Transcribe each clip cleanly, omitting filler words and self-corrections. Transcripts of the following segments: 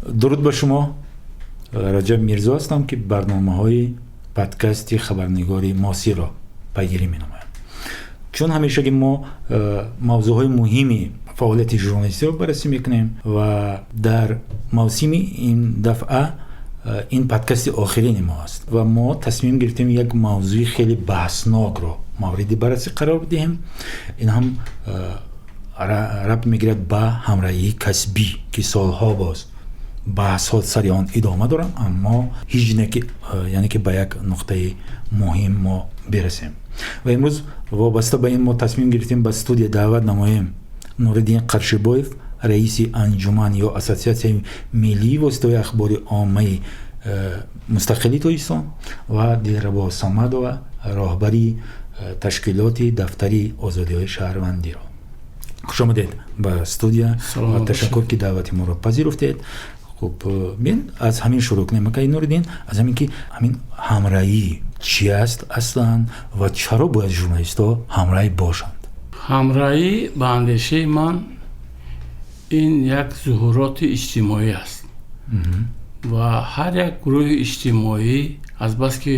Дуруд ба шумо. Раҷаб Мирзо ҳастам, ки барномаҳои подкасти Хабарнигори Муосирро пайгирӣ менамоям. Чун ҳамешагӣ мо мавзӯъҳои муҳими фаъолияти журналистиро баррасӣ мекунем ва дар мавсими ин дафъа ин подкасти охирини мо аст ва мо тасмим гирифтем, як мавзӯи хеле баҳснокро мавриди баррасӣ қарор бидиҳем. Ин ҳам рабт мегирад ба ҳамраҳии касбӣ, ки солҳо боз баҳсҳо сари он идома доранд, аммо ҳеҷ не ки, яъне ки ба як нуқтаи муҳим мо бирасем. Ва имрӯз вобаста ба ин мо тасмим гирифтем, ба студия даъват намоем Нуриддин Қаршибоев, раиси анҷуман ё Ассотсиатсияи миллии воситаҳои ахбори оммаи мустақили Тоҷикистон, ва Дилрабо Самадова, роҳбари ташкилоти Дафтари озодиҳои шаҳрвандиро. Хуш омадед ба студия ва ташаккур, ки даъвати моро пазируфтед. Хуб, биён аз ҳамин шурӯъ кунем, акаи Нуриддин, аз ҳамин ки ҳамин ҳамраҳӣ чи аст аслан ва чаро бояд журналистҳо ҳамраҳӣ бошанд? Ҳамраҳӣ, ба андешаи ман, ин як зуҳуроти иҷтимоӣ аст ва ҳар як гурӯҳи иҷтимоӣ, азбаски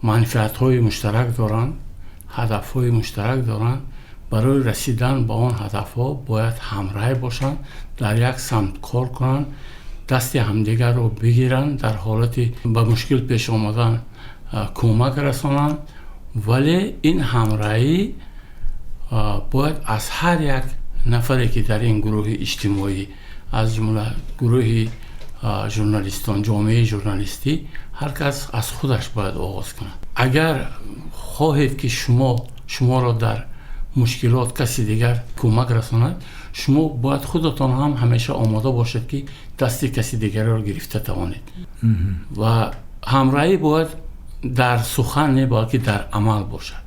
манфиатҳои муштарак доранд, ҳадафҳои муштарак доранд, барои расидан ба он ҳадафҳо бояд ҳамраҳ бошанд, дар як самт кор кунанд, дасти ҳамдигарро бигиранд, дар ҳолати ба мушкил пеш омадан кӯмак расонанд. Вале ин ҳамраҳӣ бояд аз ҳар як нафаре, ки дар ин гурӯҳи иҷтимоӣ, аз ҷумла гурӯҳи журналистон, ҷомеаи журналистӣ, ҳар кас аз худаш бояд оғоз кунад. Агар хоҳед, ки шуморо дар мушкилот каси дигар кӯмак расонад, шумо бояд худатон ҳам ҳамеша омода бошед, ки дасти каси дигарро гирифта тавонед. Ва ҳамраҳӣ бояд дар сухан не, балки дар амал бошад.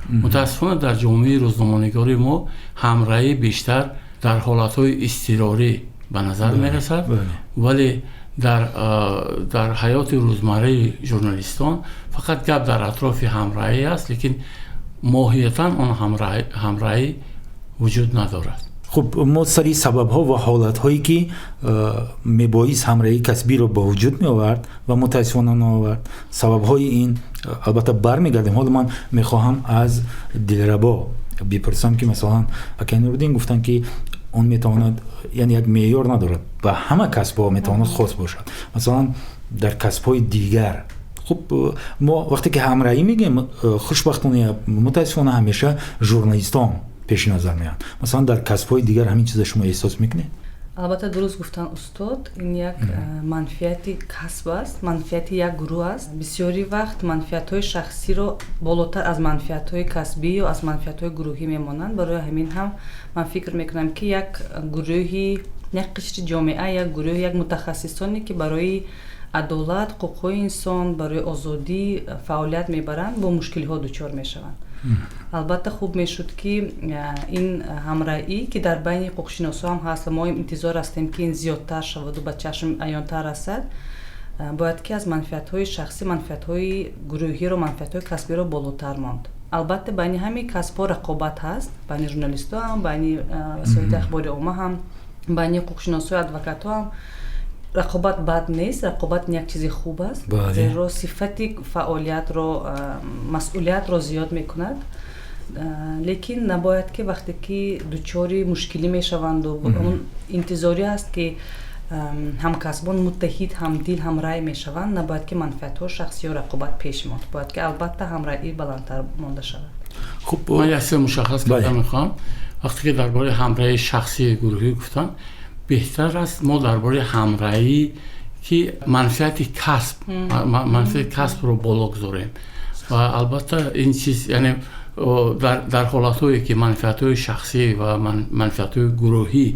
Мутаассифона, дар ҷомеаи рӯзноманигории мо ҳамраҳӣ бештар дар ҳолатҳои изтирорӣ ба назар мерасад, вале дар ҳаёти рӯзмарраи журналистон фақат гап дар атрофи ҳамраҳӣ аст, лекин моҳиятан он ҳамраҳӣ вуҷуд надорад. Хуб, мо сари сабабҳо ва ҳолатҳое, ки мебоист ҳамраҳии касбиро ба вуҷуд меовард ва мутаассифона наовард, сабабҳои ин, албатта, бармегардем. Ҳоло ман мехоҳам аз Дилрабо бипурсам, ки масалан акай Нуриддин гуфтанд, ки он метавонад, яъне як меъёр надорад, ба ҳама касбҳо метавонад хос бошад. Масалан, дар касбҳои дигар, хуб, мо вақте ки ҳамраҳӣ мегӯем, хушбахтона, мутаассифона, ҳамеша журналистон пеши назар меоянд. Масалан, дар касбҳои дигар ҳамин чиза шумо эҳсос мекунед? Албатта, дуруст гуфтанд устод. Ин як манфиати касб аст, манфиати як гурӯҳ аст. Бисёри вақт манфиатҳои шахсиро болотар аз манфиатҳои касбӣ ё аз манфиатҳои гурӯҳӣ мемонанд. Барои ҳамин ҳам ман фикр мекунам, ки як гурӯҳи, як қишри ҷомеа, як гурӯҳи, як мутахассисоне, ки барои адолат, ҳуқуқҳои инсон, барои озодӣ фаъолият мебаранд, бо мушкилиҳо дучор мешаванд. Албатта, хуб мешуд, ки ин ҳамраҳӣ, ки дар байни ҳуқуқшиносҳо ҳам ҳаст ва мо интизор ҳастем, ки ин зиёдтар шаваду ба чашм аёнтар расад, бояд ки аз манфиатҳои шахсӣ манфиатҳои гурӯҳиро, манфиатҳои касбиро болотар монд. Албатта, байни ҳамин касбҳо рақобат ҳаст, байни журналистҳо ҳам, байни васоити ахбори омма ҳам, байни ҳуқуқшиносҳои адвокатҳо ҳам. Рақобат бад нест, рақобат як чизи хуб аст, зеро сифати фаъолиятро, масъулиятро зиёд мекунад. Лекин набояд, ки вақте ки дучори мушкилӣ мешаванду интизорӣ аст, ки ҳамкасбон муттаҳид, ҳамдил, ҳамрай мешаванд, набояд, ки манфиатҳо шахсӣ ё рақобат пеш монд. Бояд, ки албатта ҳамраӣ баландтар монда шавад. Хуб, ман як чиз мушаххас карда мехоҳам. Вақте ки дар бораи ҳамраҳии шахсии гурӯҳӣ гуфтам, беҳтар аст мо дар бораи ҳамраҳӣ, ки манфиати касб, манфиати касбро боло гузорем. Ва албатта, ин чиз, яъне дар ҳолатҳое, ки манфиатҳои шахсӣ ва манфиатҳои гурӯҳӣ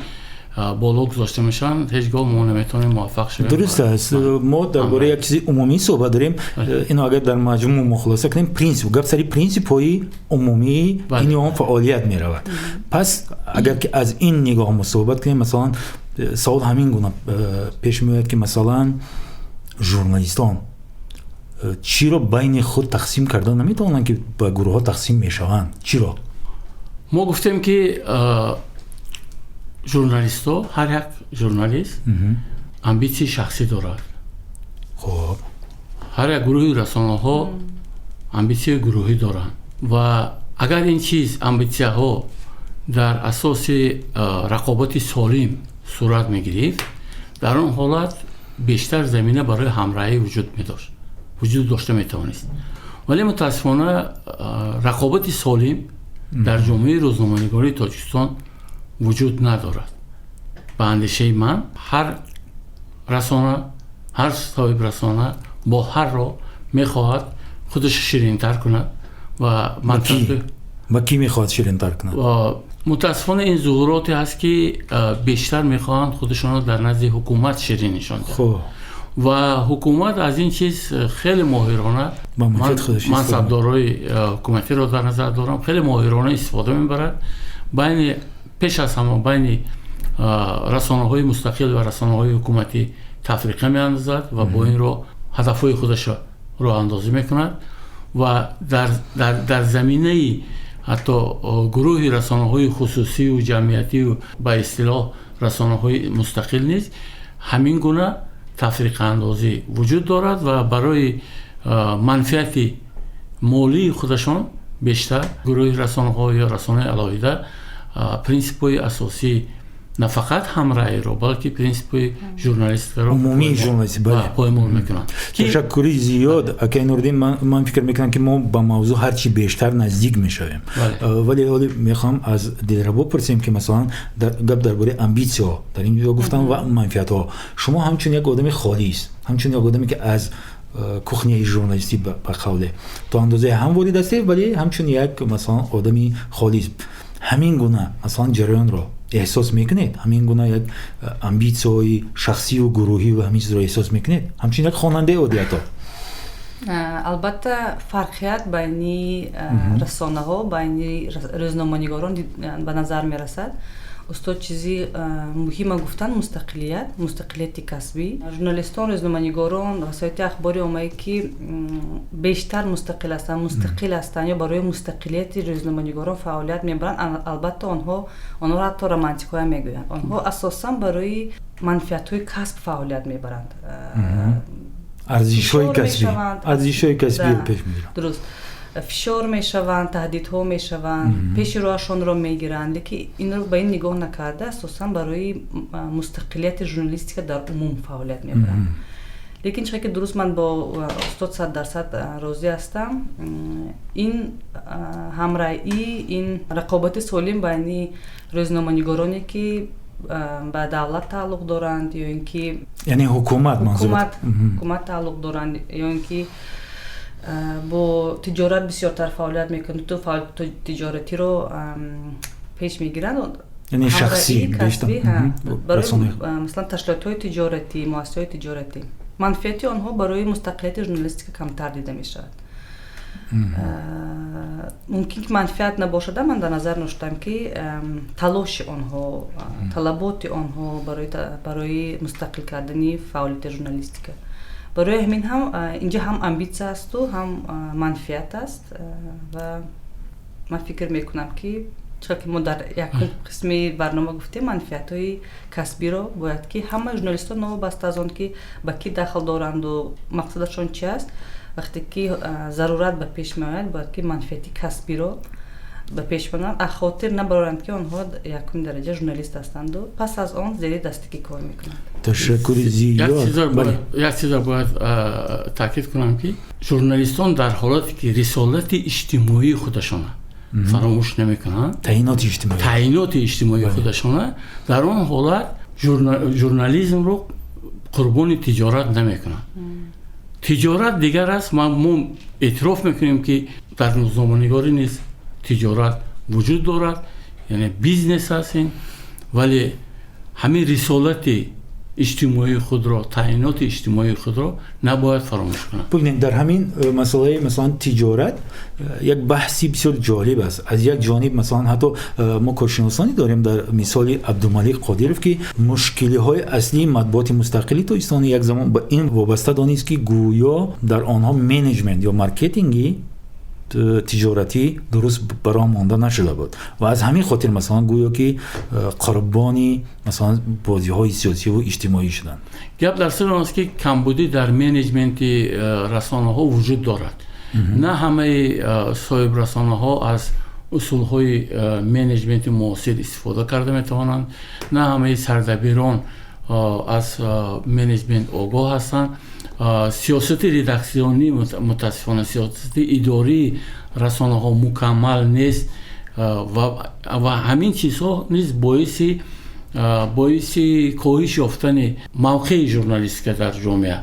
боло гузошта мешаванд, ҳеҷ гоҳ мо наметавонем муваффақ шавем. Дуруст аст, мо дар бораи як чизи умумӣ суҳбат дорем. Ино агар дар маҷмӯъ мо хулоса кунем, принсип, гап сари принсипҳои умумии ин он фаъолият меравад. Пас агар ки аз ин нигоҳ мо суҳбат кунем, масалан, савол ҳамин гуна пеш меояд, ки масалан журналистон чиро байни худ тақсим карда наметавонанд, ки ба гурӯҳҳо тақсим мешаванд? Чиро? Мо гуфтем, ки журналистҳо, ҳар як журналист Амбитсияи шахсӣ дорад. Хуб. Ҳар як гурӯҳи расонаҳо амбитсияи гурӯҳӣ доранд ва агар ин чиз, амбитсияҳо дар асоси рақобати солим сурат мегирифт, дар он ҳолат бештар замина барои ҳамраҳӣ вуҷуд медошт, вуҷуд дошта метавонист. Вале мутаассифона рақобати солим дар ҷомеаи рӯзноманигории Тоҷикистон вуҷуд надорад. Ба андешаи ман, ҳар расона, ҳар соҳиб расона бо ҳар роҳ мехоҳад худаш ширинтар кунад ва Ба кӣ мехоҳад ширинтар кунад? Мутаассифона, ин зуҳуроте ҳаст, ки бештар мехоҳанд худашонро дар назди ҳукумат ширин нишон диҳанд ва ҳукумат аз ин чиз хеле моҳирона, мансабдорои ҳукуматиро дар назар дорам, хеле моҳирона истифода мебарад. Байни, пеш аз ҳама, байни расонаҳои мустақил ва расонаҳои ҳукуматӣ тафриқа меандозад ва бо ин роҳ ҳадафҳои худашро роҳандозӣ мекунад ва дар заминаи ҳатто гурӯҳи расонаҳои хусусию ҷамъиятию ба истилоҳ расонаҳои мустақил низ ҳамин гуна тафриқаандозӣ вуҷуд дорад ва барои манфиати молии худашон бештар гурӯҳи расонаҳо ё расонаи алоҳида принсипҳои асосии на фақат ҳамраҳиро, балки принсипҳои журналистикаро умумии журналистӣ поймол мекунанд. Ташаккури зиёд, акай Нуриддин. Ман фикр мекунам, ки мо ба мавзӯъ ҳарчи бештар наздик мешавем, вале ҳоле мехоҳам аз Дилрабо пурсем, ки масалан гап дар бораи амбитсияҳо дар ин ҷо гуфтам ва манфиатҳо. Шумо ҳамчун як одами холис, ҳамчун як одаме, ки аз кухняи журналистӣ, ба қавле, то андозае ҳам ворид ҳастед, вале ҳамчун як, масалан, одами холис ҳамин гуна, масалан, ҷараёнро эҳсос мекунед? Ҳамин гуна як амбитсияҳои шахсию гурӯҳӣ ва ҳамин чизро эҳсос мекунед, ҳамчун як хонандаи оддӣ ҳатто? Албатта, фарқият байни расонаҳо, байни рӯзноманигорон ба назар мерасад. Устод чизи муҳима гуфтанд: мустақилият, мустақилияти касбӣ. Журналистон, рӯзноманигорон, васоити ахбори оммае, ки бештар мустақил ҳастанд ё барои мустақилияти рӯзноманигорон фаъолият мебаранд, албатта, онҳоро ҳатто романтикҳоям мегӯянд. Онҳо асосан барои манфиатҳои касб фаъолият мебаранд. Арзишҳои касбиро пеш мегиранд. Дуруст, фишор мешаванд, таҳдидҳо мешаванд, пеши роҳашонро мегиранд, лекин инро ба ин нигоҳ накарда, асосан барои мустақилияти журналистика дар умум фаъолият мебаранд. Лекин чизе ки дуруст, ман бо устод 100% розӣ ҳастам: ин ҳамраҳӣ, ин рақобати солим байни рӯзноманигороне, ки ба давлат тааллуқ доранд ё ин ки Яъне ҳукумат. Ҳукумат тааллуқ доранд ё ин ки бо тиҷорат бисёртар фаъолият мекунанд, ту фаъолияти тиҷоратиро пеш мегиранд. Яъне шахсӣ. Барои, масалан, ташкилотҳои тиҷоратӣ, муассисаҳои тиҷоратӣ, манфиати онҳо барои мустақилияти журналистика камтар дида мешавад. Мумкин ки манфиат набошада, ман дар назар доштам, ки талоши онҳо, талаботи онҳо барои мустақил кардани фаъолияти журналистика. Барои ҳамин ҳам инҷа ҳам амбитсия асту ҳам манфиат аст. Ва ман фикр мекунам, ки чӣ ки мо дар якум қисми барнома гуфтем, манфиатҳои касбиро бояд ки ҳама журналистон, новобаста аз он ки ба кӣ дахл доранду мақсадашон чи аст, вақте ки зарурат ба пеш меояд, бояд ки манфиати касбиро ба пеш баранд, аз хотир набаранд, ки онҳо якум дараҷа журналист ҳастанду пас аз он зери дастаки кор мекунанд. Ташаккури зиёд. Як чизро бояд таъкид кунам, ки журналистон дар ҳолате ки рисолати иҷтимоии худашона фаромӯш намекунанд, таъиноти иҷтимоӣ, таъиноти иҷтимоии худашона, дар он ҳолат журнализмро қурбони тиҷорат намекунанд. Тиҷорат дигар аст. Мо эътироф мекунем, ки дар рӯзноманигорӣ низ тиҷорат вуҷуд дорад, яъне бизнес аст ин, вале ҳамин рисолати иҷтимоии худро, таъиноти иҷтимоии худро набояд фаромӯш кунад. Бубинед, дар ҳамин масъалаи, масалан, тиҷорат як баҳси бисёр ҷолиб аст. Аз як ҷониб, масалан, ҳатто мо коршиносоне дорем, дар мисоли Абдумалик Қодиров, ки мушкилиҳои аслии матбуоти мустақили Тоҷикистон як замон ба ин вобаста донист, ки гӯё дар онҳо менеҷмент ё маркетинги тиҷоратӣ дуруст ба роҳ монда нашуда буд ва аз ҳамин хотир, масалан, гӯё ки қурбони, масалан, бозиҳои сиёсиву иҷтимоӣ шуданд. Гап дар сари он аст, ки камбудӣ дар менеҷменти расонаҳо вуҷуд дорад. На ҳамаи соҳибрасонаҳо аз усулҳои менеҷменти муосир истифода карда метавонанд, на ҳамаи сардабирон аз менеҷмент огоҳ ҳастанд. Сиёсати редаксионӣ, мутаассифона, сиёсати идории расонаҳо мукаммал нест ва ҳамин чизҳо низ боиси коҳиш ёфтани мавқеи журналистика дар ҷомеа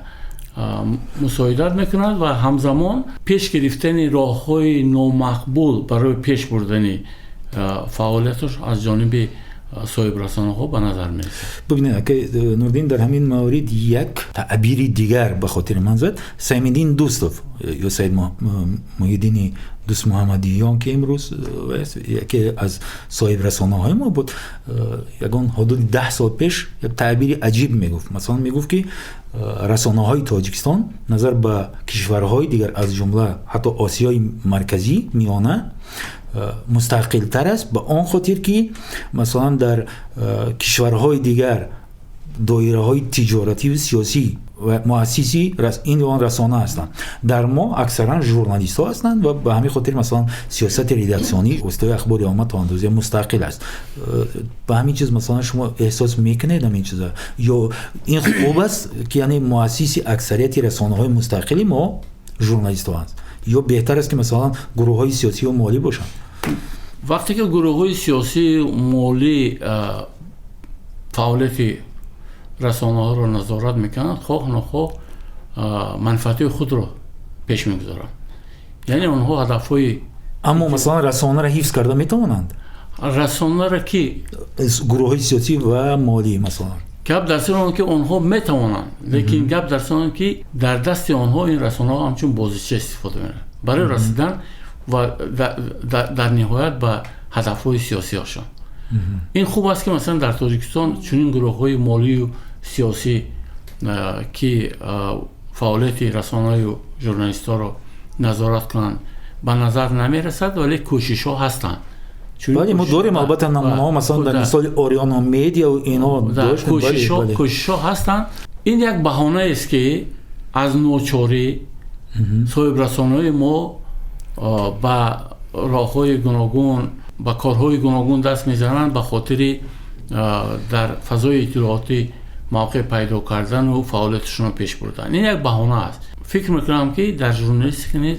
мусоидат мекунад ва ҳамзамон пеш гирифтани роҳҳои номақбул барои пеш бурдани фаъолияташ аз ҷониби соҳибрасонаҳо ба назар мерасад. Бибинед, акай Нурдин, дар ҳамин маврид як таъбири дигар ба хотири ман зад. Саймиддин Дӯстов ё Саид Муҳиддини Дӯстмуҳаммадиён, ки имрӯз яке аз соҳибрасонаҳои мо буд, ягон ҳудуди 10 сол пеш як таъбири аҷиб мегуфт. Масалан, мегуфт, ки расонаҳои Тоҷикистон назар ба кишварҳои дигар, аз ҷумла ҳатто Осиёи Марказӣ, Миёна, мустақилтар аст, ба он хотир ки, масалан, дар кишварҳои дигар доираҳои тиҷоративу сиёсӣ ва муассиси ин ё он расона ҳастанд, дар мо аксаран журналистҳо ҳастанд ва ба ҳамин хотир, масалан, сиёсати редаксионӣ воситаҳои ахбори омма то андоза мустақил аст. Ба ҳамин чиз, масалан, шумо эҳсос мекунед ҳамин чиза ё ин хуб аст, ки яъне муассиси аксарияти расонаҳои мустақили мо журналистҳо ҳаст, ё беҳтар аст, ки, масалан, гурӯҳҳои сиёсию молӣ бошанд? Вақте ки гурӯҳҳои сиёсию молӣ фаъолияти расонаҳоро назорат мекунанд, хоҳ нохоҳ манфиатҳои худро пеш мегузоранд, яъне онҳо ҳадафҳои Аммо, масалан, расонаро ҳифз карда метавонанд? Расонаро ки? Гурӯҳҳои сиёсӣ ва молӣ, масалан. Гап дар сари он ки онҳо метавонанд, лекин гап дар сари он ки дар дасти онҳо ин расонаҳо ҳамчун бозича истифода мебаранд барои расидан ва дар ниҳоят ба ҳадафҳои сиёсиашон. Ин хуб аст, ки, масалан, дар Тоҷикистон чунин гурӯҳҳои молию сиёсӣ, ки фаъолияти расонаю журналистҳоро назорат кунанд, ба назар намерасад, вале кӯшишҳо ҳастанд. Бале, мо дорем, албатта, намунаҳо, масалан, дар мисоли Ориёно Медиа ино. Кӯшишҳо ҳастанд. Ин як баҳонаест, ки аз ночорӣ соҳибрасонаҳои мо ба роҳҳои гуногун, ба корҳои гуногун даст мезананд ба хотири дар фазои иттилоотӣ мавқеъ пайдо кардану фаъолияташонро пеш бурдан. Ин як баҳона аст. Фикр мекунам, ки дар журналистика низ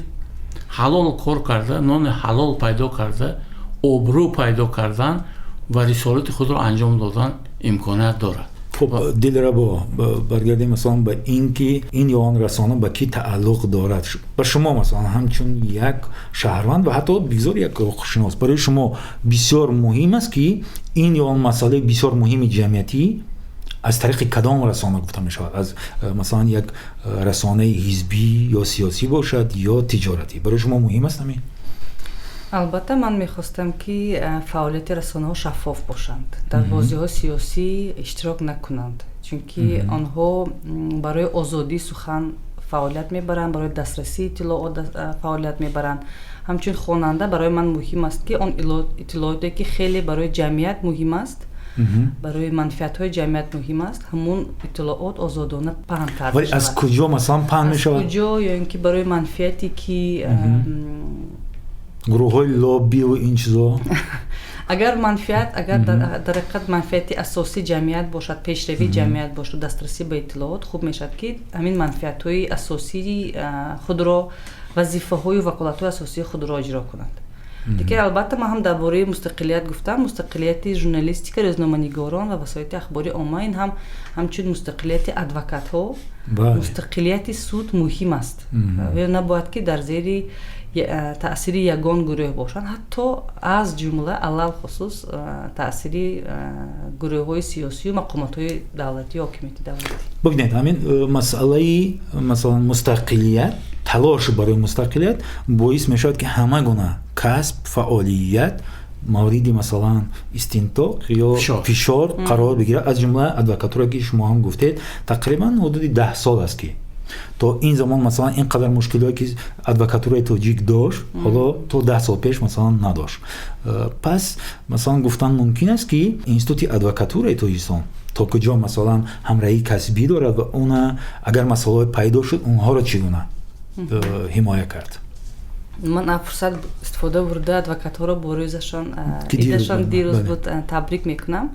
ҳалол кор карда, нони ҳалол пайдо карда, обрӯ пайдо кардан ва рисолати худро анҷом додан имконият дорад. Хуб, Дилрабо, баргардем, масалан, ба ин ки ин ё он расона ба кӣ тааллуқ дорад. Ба шумо, масалан, ҳамчун як шаҳрванд ва ҳатто бигзор як ҳуқуқшинос, барои шумо бисёр муҳим аст, ки ин ё он масъалаи бисёр муҳими ҷамъиятӣ аз тариқи кадом расона гуфта мешавад, аз масалан, як расонаи ҳизбӣ ё сиёсӣ бошад ё тиҷоратӣ, барои шумо муҳим аст ҳамин? Албатта, ман мехостам, ки фаъолияти расонаҳо шаффоф бошанд, дар бозиҳои сиёсӣ иштирок накунанд, чунки онҳо барои озодии сухан фаъолият мебаранд, барои дастрасии иттилоот фаъолият мебаранд. Ҳамчун хонанда барои ман муҳим аст, ки он иттилооте, ки хеле барои ҷамъият муҳим аст, барои манфиатҳои ҷамъият муҳим аст, ҳамун иттилоот озодона паҳн карда. Вале аз куҷо, масалан, паҳн мешавад? Куҷо ё ин ки барои манфиате ки Гурӯҳҳои лоббиву ин чизо. Агар манфиат, агар дар ҳақиқат манфиати асосии ҷамъият бошад, пешравии ҷамъият бошад, дастрасӣ ба иттилоот, хуб мешавад, ки ҳамин манфиатҳои асосии худро, вазифаҳою ваколатҳои асосии худро иҷро кунанд. Лекин, албатта, ман ҳам дар бораи мустақилият гуфтам. Мустақилияти журналистика, рӯзноманигорон ва васоити ахбори омма, ин ҳам ҳамчун мустақилияти адвокатҳо, мустақилияти суд муҳим аст. Набояд ки дар зери таъсири ягон гурӯҳ бошанд, ҳатто аз ҷумла, алалхусус, таъсири гурӯҳҳои сиёсию мақомотҳои давлатӣ, ҳокимияти давлатӣ. Бибинед, ҳамин масъалаи, масалан, мустақилият, талош барои мустақилият боис мешавад, ки ҳама гуна касб, фаъолият мавриди, масалан, истинтоқ ё фишор қарор бигирад, аз ҷумла адвокатура, ки шумо ҳам гуфтед, тақрибан ҳудуди 10 сол аст, ки То ин замон, масалан, ин қадар мушкилиҳое, ки адвокатураи тоҷик дошт, ҳоло то 10 сол пеш, масалан, надошт. Пас, масалан, гуфтан мумкин аст, ки институти адвокатураи Тоҷикистон то куҷо, масалан, ҳамраҳии касбӣ дорад ва она агар масъалаҳое пайдо шуд, онҳоро чӣ гуна ҳимоя кард? Ман аз фурсат истифода бурда, адвокатҳоро бо рӯзашон, идашон, дирӯз буд, табрик мекунам.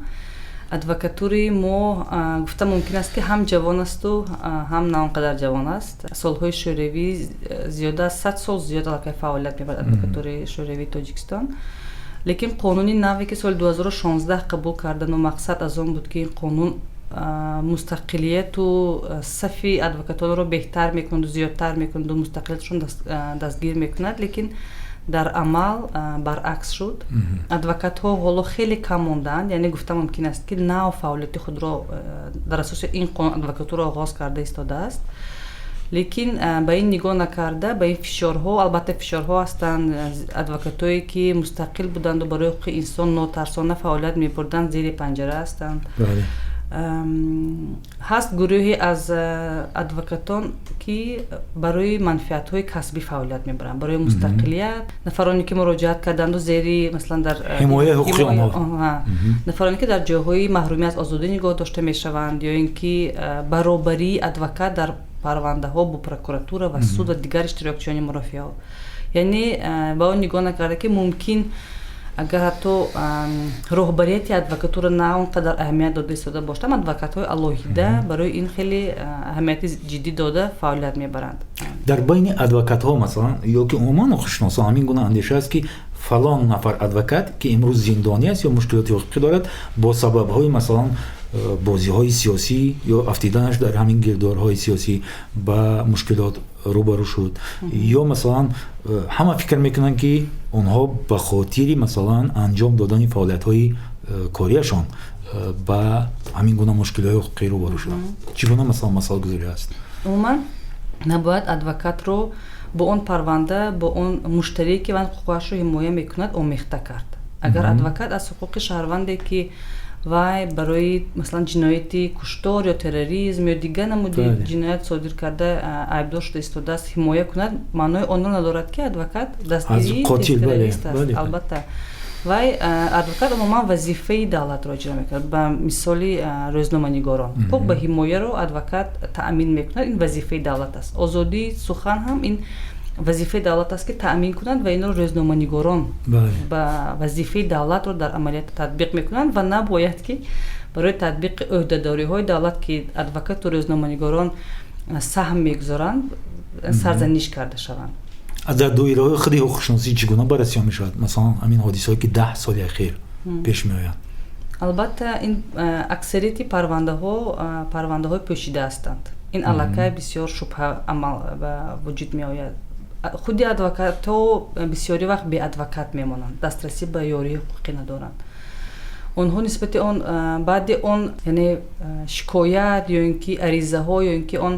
Адвокатураи мо, гуфта мумкин аст, ки ҳам ҷавон асту ҳам на он қадар ҷавон аст. Солҳои шӯравӣ, зиёда аз 100 сол зиёд аллакай фаъолият мебарад адвокатураи шӯравии Тоҷикистон. Лекин қонуни наве, ки соли 2016 қабул кардану мақсад аз он буд, ки ин қонун мустақилияту сафи адвокатонро беҳтар мекунаду зиёдтар мекунаду мустақилияташон дастгир мекунад, лекин дар амал баръакс шуд. Адвокатҳо ҳоло хеле кам мондаанд, яъне гуфта мумкин аст, ки нав фаъолияти худро дар асоси ин қонун адвокатура оғоз карда истодааст. Лекин ба ин нигоҳ накарда, ба ин фишорҳо, албатта, фишорҳо ҳастанд, адвокатҳое, ки мустақил буданду барои ҳуқуқи инсон нотарсона фаъолият мебурданд, зери панҷара ҳастанд. Ҳаст гурӯҳе аз адвокатон, ки барои манфиатҳои касбӣ фаъолият мебаранд, барои мустақилият, нафароне, ки муроҷиат карданду зери, масалан, дар ҳимояи ҳуқуқи онҳо. Нафароне, ки дар ҷойҳои маҳрумӣ аз озодӣ нигоҳ дошта мешаванд, ё ин ки баробарии адвокат дар парвандаҳо бо прокуратура ва суд ва дигар иштирокчиёни мурофиаҳо. Яъне ба он нигоҳ накарда, ки мумкин агар ҳатто роҳбарияти адвокатура на он қадар аҳамият дода истода бошад, адвокатҳои алоҳида барои ин хеле аҳамияти ҷиддӣ дода фаъолият мебаранд. Дар байни адвокатҳо, масалан, ё ки умуман ҳуқуқшиносон ҳамин гуна андеша аст, ки фалон нафар адвокат, ки имрӯз зиндонӣ аст ё мушкилоти ҳуқуқӣ дорад, бо сабабҳои, масалан, бозиҳои сиёсӣ ё афтиданаш дар ҳамин гирдорҳои сиёсӣ ба мушкилот рӯбарӯ шуд, ё, масалан, ҳама фикр мекунанд, ки онҳо ба хотири, масалан, анҷом додани фаъолиятҳои кориашон ба ҳамин гуна мушкилиҳои ҳуқуқӣ рӯбарӯ шуданд. Чӣ гуна, масалан, масъалагузорӣ аст? Умуман, набояд адвокатро бо он парванда, бо он муштарие, ки вай ҳуқуқашро ҳимоя мекунад, омехта кард. Агар адвокат аз ҳуқуқи шаҳрванде, ки вай барои, масалан, ҷинояти куштор ё терроризм ё дигар намуди ҷиноят содир карда айбдор шуда истодааст, ҳимоя кунад, маънои онро надорад, ки адвокат дастгирии террорист аст. Албатта, вай адвокат умуман вазифаи давлатро иҷро мекунад. Ба мисоли рӯзноманигорон, ҳуқуқ ба ҳимояро адвокат таъмин мекунад, ин вазифаи давлат аст. Озодии сухан ҳам ин вазифаи давлат аст, ки таъмин кунанд, ва инро рӯзноманигорон ба вазифаи давлатро дар амалият татбиқ мекунанд. Ва набояд, ки барои татбиқи ӯҳдадориҳои давлат, ки адвокату рӯзноманигорон саҳм мегузоранд, сарзаниш карда шаванд. Дар доираҳои худи ҳуқуқшиносӣ чӣ гуна баррасиҳо мешавад, масалан, ҳамин ҳодисаҳое, ки 10 соли ахир пеш меоянд? Албатта, ин аксарияти парвандаҳо парвандаҳои пӯшида ҳастанд. Ин аллакай бисёр шубҳа амал ба вуҷуд меояд. Худи адвокатҳо бисёри вақт беадвокат мемонанд, дастрасӣ ба ёрии ҳуқуқӣ надоранд онҳо. Нисбати он, баъди он, яъне шикоят ё ин ки аризаҳо, ё ин ки он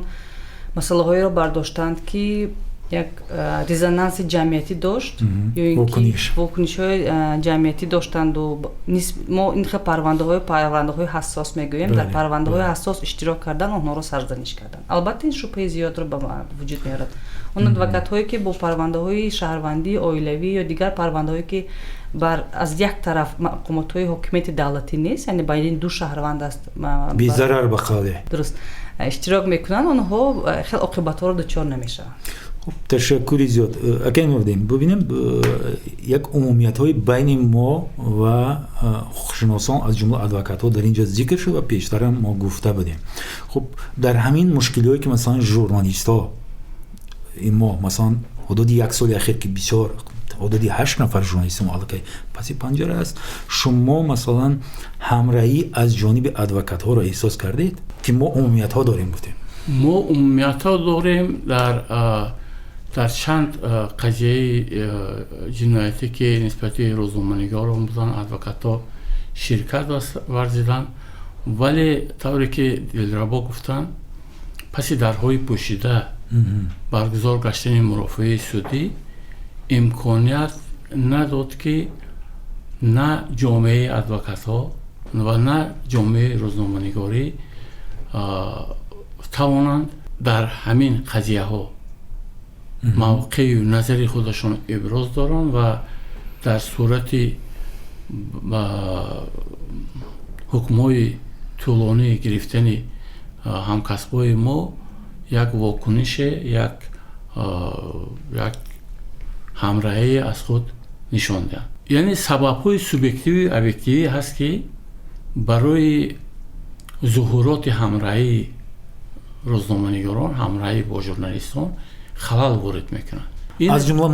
масъалаҳоеро бардоштанд, ки як резонанси ҷамъиятӣ дошт ё ин ки вокунишҳои ҷамъиятӣ доштанду, мо ин хел парвандаҳои ҳассос мегӯем, дар парвандаҳои ҳассос иштирок кардан, онҳоро сарзаниш карданд. Албатта, ин шубҳаи зиёдро ба вуҷуд меорад. Он адвокатҳое, ки бо парвандаҳои шаҳрвандӣ, оилавӣ ё дигар парвандаҳое, ки бар аз як тараф мақомотҳои ҳокимияти давлатӣ нест, яъне байни ду шаҳрванд аст, безарар, ба қавле. Дуруст, иштирок мекунанд, онҳо хел оқибатҳоро дучор намешаванд. Ташаккури зиёд, акай Нурдин. Бубинем, як умумиятҳои байни мо ва ҳуқуқшиносон, аз ҷумла адвокатҳо, дар ин ҷо зикр шуд ва пештарам мо гуфта будем. Хуб, дар ҳамин мушкилиҳое, ки, масалан, журналистҳо ин моҳ, масалан, ҳудуди як соли ахир, ки бисёр, ҳудуди ҳашт нафар журналисти мо аллакай паси панҷара аст, шумо, масалан, ҳамраҳӣ аз ҷониби адвокатҳоро эҳсос кардед, ки мо умумиятҳо дорем, гуфтем? Мо умумиятҳо дорем дар чанд қазияи ҷиноятӣ, ки нисбати рӯзноманигорон буданд, адвокатҳо ширкат варзиданд. Вале тавре ки Дилрабо гуфтанд, паси дарҳои пӯшида баргузор гаштани мурофиаи судӣ имконият надод, ки на ҷомеаи адвокатҳо ва на ҷомеаи рӯзноманигорӣ тавонанд. Дар ҳамин қазияҳо мавқею назари худашон иброз доранд ва дар сурати ҳукмҳои тӯлонӣ гирифтани ҳамкасбҳои мо як вокунише, як ҳамраҳие аз худ нишон диҳанд. Яъне сабабҳои субъективию объективӣ ҳаст, ки барои зуҳуроти ҳамраҳии рӯзноманигорон, ҳамраҳӣ бо журналистон халал ворид мекунанд. Аз ҷумла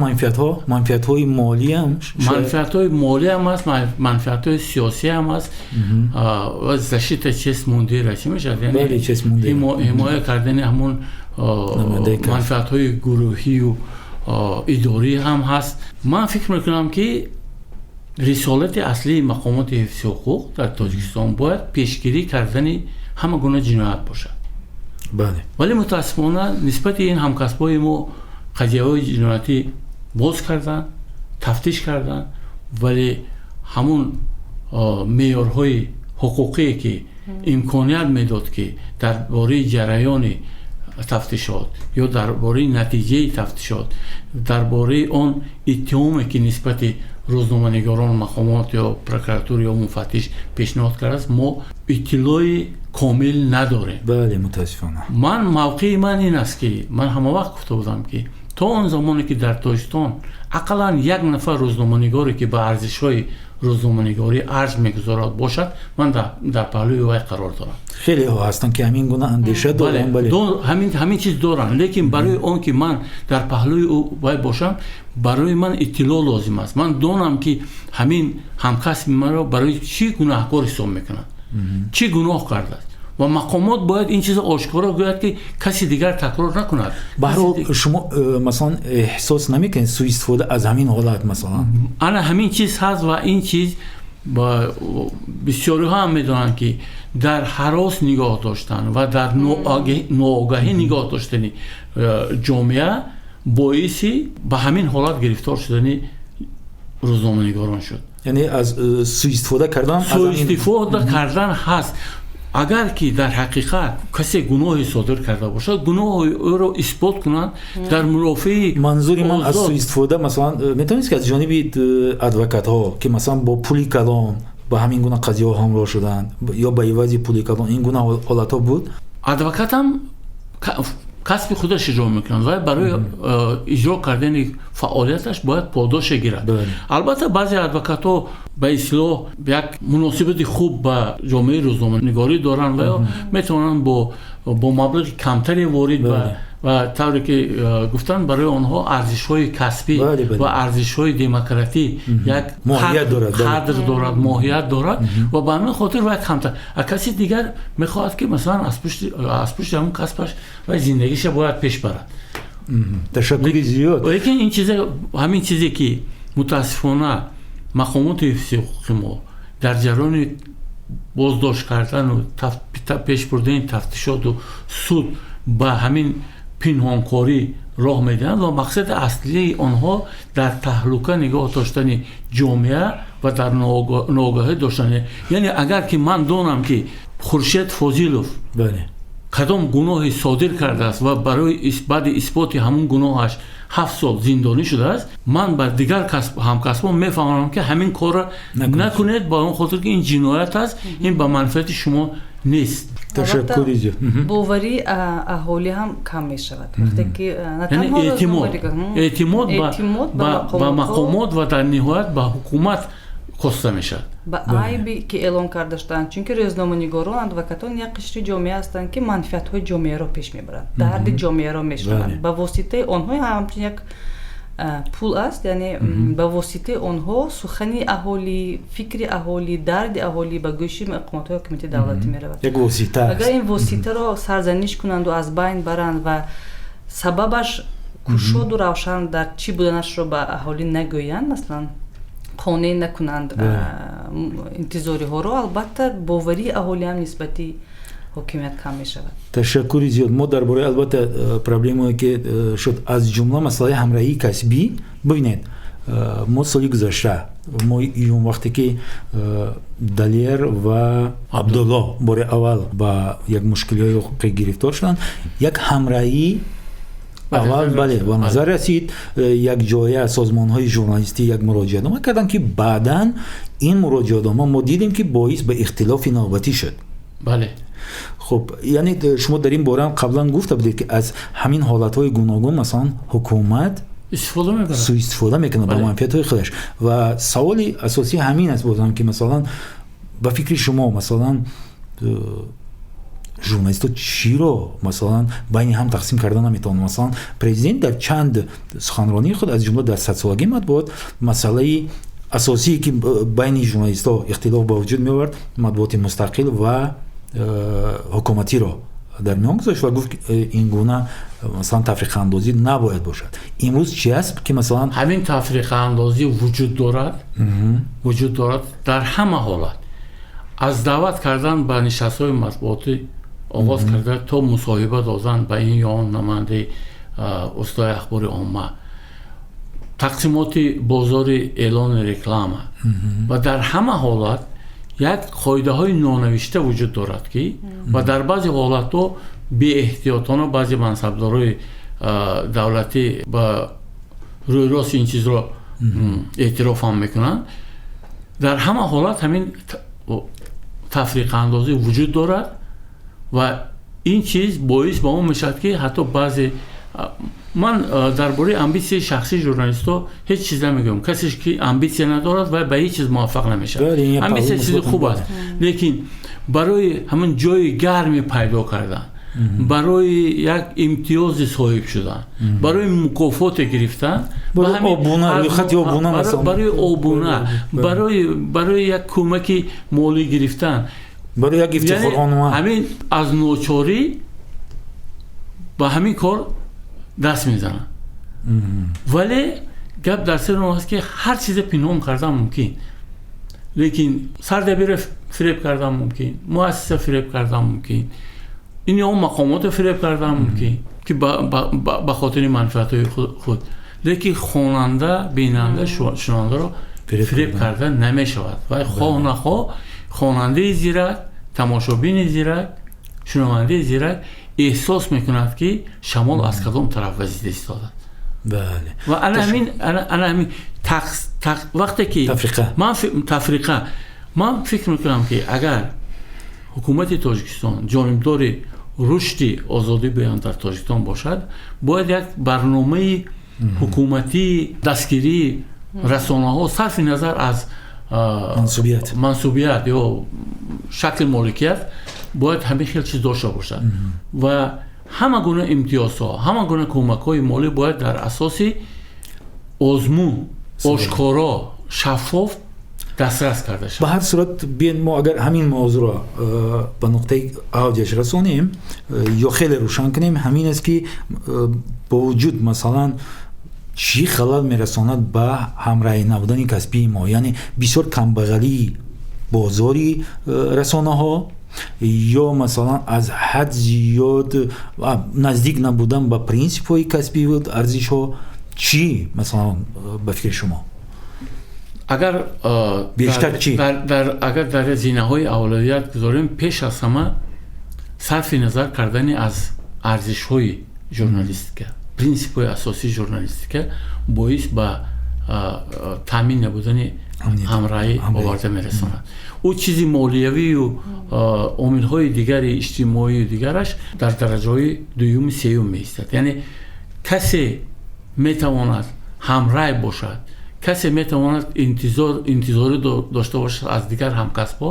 манфиатҳои молиам. Манфиатҳои молиам аст, манфиатҳои сиёсиам аст ва защита честь мундира чӣ мешавад, ҳимоя кардани ҳамун манфиатҳои гурӯҳию идорӣ ҳам ҳаст. Ман фикр мекунам, ки рисолати аслии мақомоти ҳифзи ҳуқуқ дар Тоҷикистон бояд пешгирӣ кардани ҳама гуна ҷиноят бошад. Вале мутаассифона нисбати ин ҳамкасбҳои мо қазияҳои ҷиноятӣ боз карданд, тафтиш карданд, вале ҳамун меъёрҳои ҳуқуқие, ки имконият медод, ки дар бораи ҷараёни тафтишот ё дар бораи натиҷаи тафтишот, дар бораи он иттиҳоме, ки нисбати рӯзноманигорон мақомот ё прокуратура ё муфаттиш пешниҳод кардааст, мо иттилои комил надорем. Бале, мутаассифона. Ман мавқеи ман ин аст, ки ман ҳама вақт гуфта будам, ки то он замоне ки дар Тоҷикистон ақаллан як нафар рӯзноманигоре, ки ба арзишҳои рӯзноманигорӣ арҷ мегузорад, бошад, ман дар паҳлӯи вай қарор дорам. Хелеҳо ҳастанд, ки ҳамин гуна андеша доранд, бале. Ҳамин чиз доранд, лекин барои он ки ман дар паҳлӯи вай бошам, барои ман иттилоъ лозим аст. Ман донам, ки ҳамин ҳамкасби маро барои чӣ гунаҳкор ҳисоб мекунанд, чӣ гуноҳ кардааст, ва мақомот бояд ин чизро ошкоро гӯяд, ки каси дигар такрор накунад. Баҳрҳол, шумо масалан эҳсос намекунед суистифода аз ҳамин ҳолат масалан? Ана ҳамин чиз ҳаст ва ин чиз бисёриҳо ҳам медонанд, ки дар ҳарос нигоҳ доштан ва дар ноогаҳӣ нигоҳ доштани ҷомеа боиси ба ҳамин ҳолат гирифтор шудани рӯзноманигорон шуд. Яъне аз суистифода кардан. Суистифода кардан ҳаст. Агар ки дар ҳақиқат касе гуноҳе содир карда бошад, гуноҳи ӯро исбот кунанд дар мурофиаи. Манзури ман аз суистифода, масалан, метавонист, ки аз ҷониби адвокатҳо, ки масалан бо пули калон ба ҳамин гуна қазияҳо ҳамроҳ шуданд ё ба ивази пули калон, ин гуна ҳолатҳо буд? Адвокатам касби худаш иҷро мекунад ва барои иҷро кардани фаъолияташ бояд подоше гирад. Албатта, баъзе адвокатҳо ба истилоҳ як муносибати хуб ба ҷомеаи рӯзноманигорӣ доранд ва ё метавонанд бо маблағи камтаре ворид ба ва тавре ки гуфтанд, барои онҳо арзишҳои касбӣ ва арзишҳои демократӣ як қадр дорад, моҳият дорад ва ба ҳамин хотир вай камтар. А каси дигар мехоҳад, ки масалан аз пушти ҳамон касбаш вай зиндагиша бояд пеш барад. Ташаккури зиёд. Лекин ин чизе, ҳамин чизе, ки мутаассифона мақомоти ҳифзи ҳуқуқи мо дар ҷараёни боздошт кардану пеш бурдани тафтишоту суд ба ҳамин пинҳонкорӣ роҳ медиҳанд ва мақсади аслии онҳо дар таҳлука нигоҳ доштани ҷомеа ва дар ногаҳӣ доштани, яъне агар ки ман донам, ки Хуршед Фозилов кадом гуноҳе содир кардааст ва барои баъди исботи ҳамун гуноҳаш 7 сол зиндонӣ шудааст, ман ба дигар ҳамкасбон мефаҳмонам, ки ҳамин корро накунед, ба он хотир ки ин ҷиноят аст, ин ба манфиати шумо нест. Ташаккури зиёд. Боварии аҳолӣ ҳам кам мешавад, вақте ки эътимод ба мақомот ва дар ниҳоят ба ҳукумат коста мешавад. Ба айбе ки эълон карда шудаанд, чунки рӯзноманигорон, адвокатон як қишри ҷомеа ҳастанд, ки манфиатҳои ҷомеаро пеш мебаранд, дарди ҷомеаро мешунаванд. Ба воситаи онҳо ҳамчун як пул аст, яъне ба воситаи онҳо сухани аҳолӣ, фикри аҳолӣ, дарди аҳолӣ ба гӯши мақомотҳои ҳокимияти давлатӣ меравад. Як восита. Агар ин воситаро сарзаниш кунанду аз байн баранд ва сабабаш кушоду равшан дар чӣ буданашро ба аҳолӣ нагӯянд, масалан, қонеъ накунанд интизориҳоро, албатта, боварии аҳолӣ ҳам нисбати ҳокимият кам мешавад. Ташаккури зиёд. Мо дар бораи, албатта, проблемое, ки шуд, аз ҷумла масъалаи ҳамраҳии касбӣ, бибинед. Мо соли гузашта, моҳи июн, вақте ки Далер ва Абдулло бори аввал ба як мушкилиҳои ҳуқуқӣ гирифтор шуданд, як ҳамраҳӣ аввал, бале, ба назар расид. Як ҷоя созмонҳои журналистӣ як муроҷиатнома карданд, ки баъдан ин муроҷиатнома, мо дидем, ки боис ба ихтилофи навбатӣ шуд. Бале. Хуб, яъне шумо дар ин бора қаблан гуфта будед, ки аз ҳамин ҳолатҳои гуногун, масалан, ҳукумат истифода мебарад, суистифода мекунад ба манфиатҳои худаш. Ва саволи асосӣ ҳамин аст бозам, ки масалан, ба фикри шумо, масалан, журналистҳо чиро, масалан, байни ҳам тақсим карда наметавонанд? Масалан, президент дар чанд суханронии худ, аз ҷумла дар садсолагии матбуот, масъалаи асосие, ки байни журналистҳо ихтилоф ба вуҷуд меовард, матбуоти мустақил ва ҳукуматиро дар миён гузошт ва гуфт, ин гуна, масалан, тафриқаандозӣ набояд бошад. Имрӯз чи аст, ки масалан Ҳамин тафриқаандозӣ вуҷуд дорад, вуҷуд дорад дар ҳама ҳолат, аз даъват кардан ба нишастҳои матбуотӣ оғоз карда то мусоҳиба додан ба ин ё он намояндаи устои ахбори омма, тақсимоти бозори эълони реклама. Ва дар ҳама ҳолат як қоидаҳои нонавишта вуҷуд дорад, ки ва дар баъзе ҳолатҳо беэҳтиётона баъзе мансабдорои давлатӣ ба рӯи рост ин чизро эътироф ҳам мекунанд. Дар ҳама ҳолат ҳамин тафриқаандозӣ вуҷуд дорад ва ин чиз боис ба он мешавад, ки ҳатто баъзе, ман дар бораи амбитсияи шахсии журналистҳо ҳеҷ чиз намегӯям. Касе ки амбитсия надорад, вай ба ҳеҷ чиз муваффақ намешавад. Амбитсия чизи хуб аст, лекин барои ҳамин ҷои гарми пайдо кардан, барои як имтиёзи соҳиб шудан, барои мукофоте гирифтан, барои обуна, барои як кӯмаки молӣ гирифтан, барои як ифтихорнома, ҳамин аз ночорӣ ба ҳамин кор даст мезананд. Вале гап дар сари он аст, ки ҳар чизе пинҳон кардан мумкин, лекин сардабира фиреб кардан мумкин, муассиса фиреб кардан мумкин, ин ё он мақомотро фиреб кардан мумкин, ки ба хотири манфиатҳои худ, лекин хонанда, бинанда, шунавандаро фиреб карда намешавад. Вай хоҳ нахоҳ хонандаи зирак, тамошобини зирак, шунавандаи зирак эҳсос мекунад, ки шамол аз кадом тараф вазида истодад. Ва ана ҳамин вақте ки ман тафриқа, ман фикр мекунам, ки агар ҳукумати Тоҷикистон ҷонибдори рушди озодии баён дар Тоҷикистон бошад, бояд як барномаи ҳукуматии дастгирии расонаҳо, сарфи назар аз мансубият ё шакли моликият, бояд ҳамин хел чиз дошта бошад ва ҳама гуна имтиёзҳо, ҳама гуна кӯмакҳои молӣ бояд дар асоси озмун, ошкоро, шаффоф дастрас карда шавад. Ба ҳар сурат, биён, мо агар ҳамин мавзӯъро ба нуқтаи авҷаш расонем ё хеле рӯшан кунем, ҳамин аст, ки бо вуҷуд, масалан, чӣ халал мерасонад ба ҳамраҳӣ набудани касбии мо, яъне бисёр камбағалии бозори расонаҳо ё, масалан, аз ҳад зиёд наздик набудан ба принсипҳои касбиву арзишҳо, чӣ, масалан, ба фикри шумо? Агар бештар чӣ? Агар дар зинаҳои авлавият гузорем, пеш аз ҳама сарфи назар кардани аз арзишҳои журналистика, принсипҳои асосии журналистика боис ба таъмин набудани ҳамраҳӣ оварда мерасонад. Ӯ чизи молиявию омилҳои дигари иҷтимоию дигараш дар дараҷаҳои дуюму сеюм меистад. Яъне касе метавонад ҳамрай бошад, касе метавонад интизорӣ дошта бошад аз дигар ҳамкасбҳо,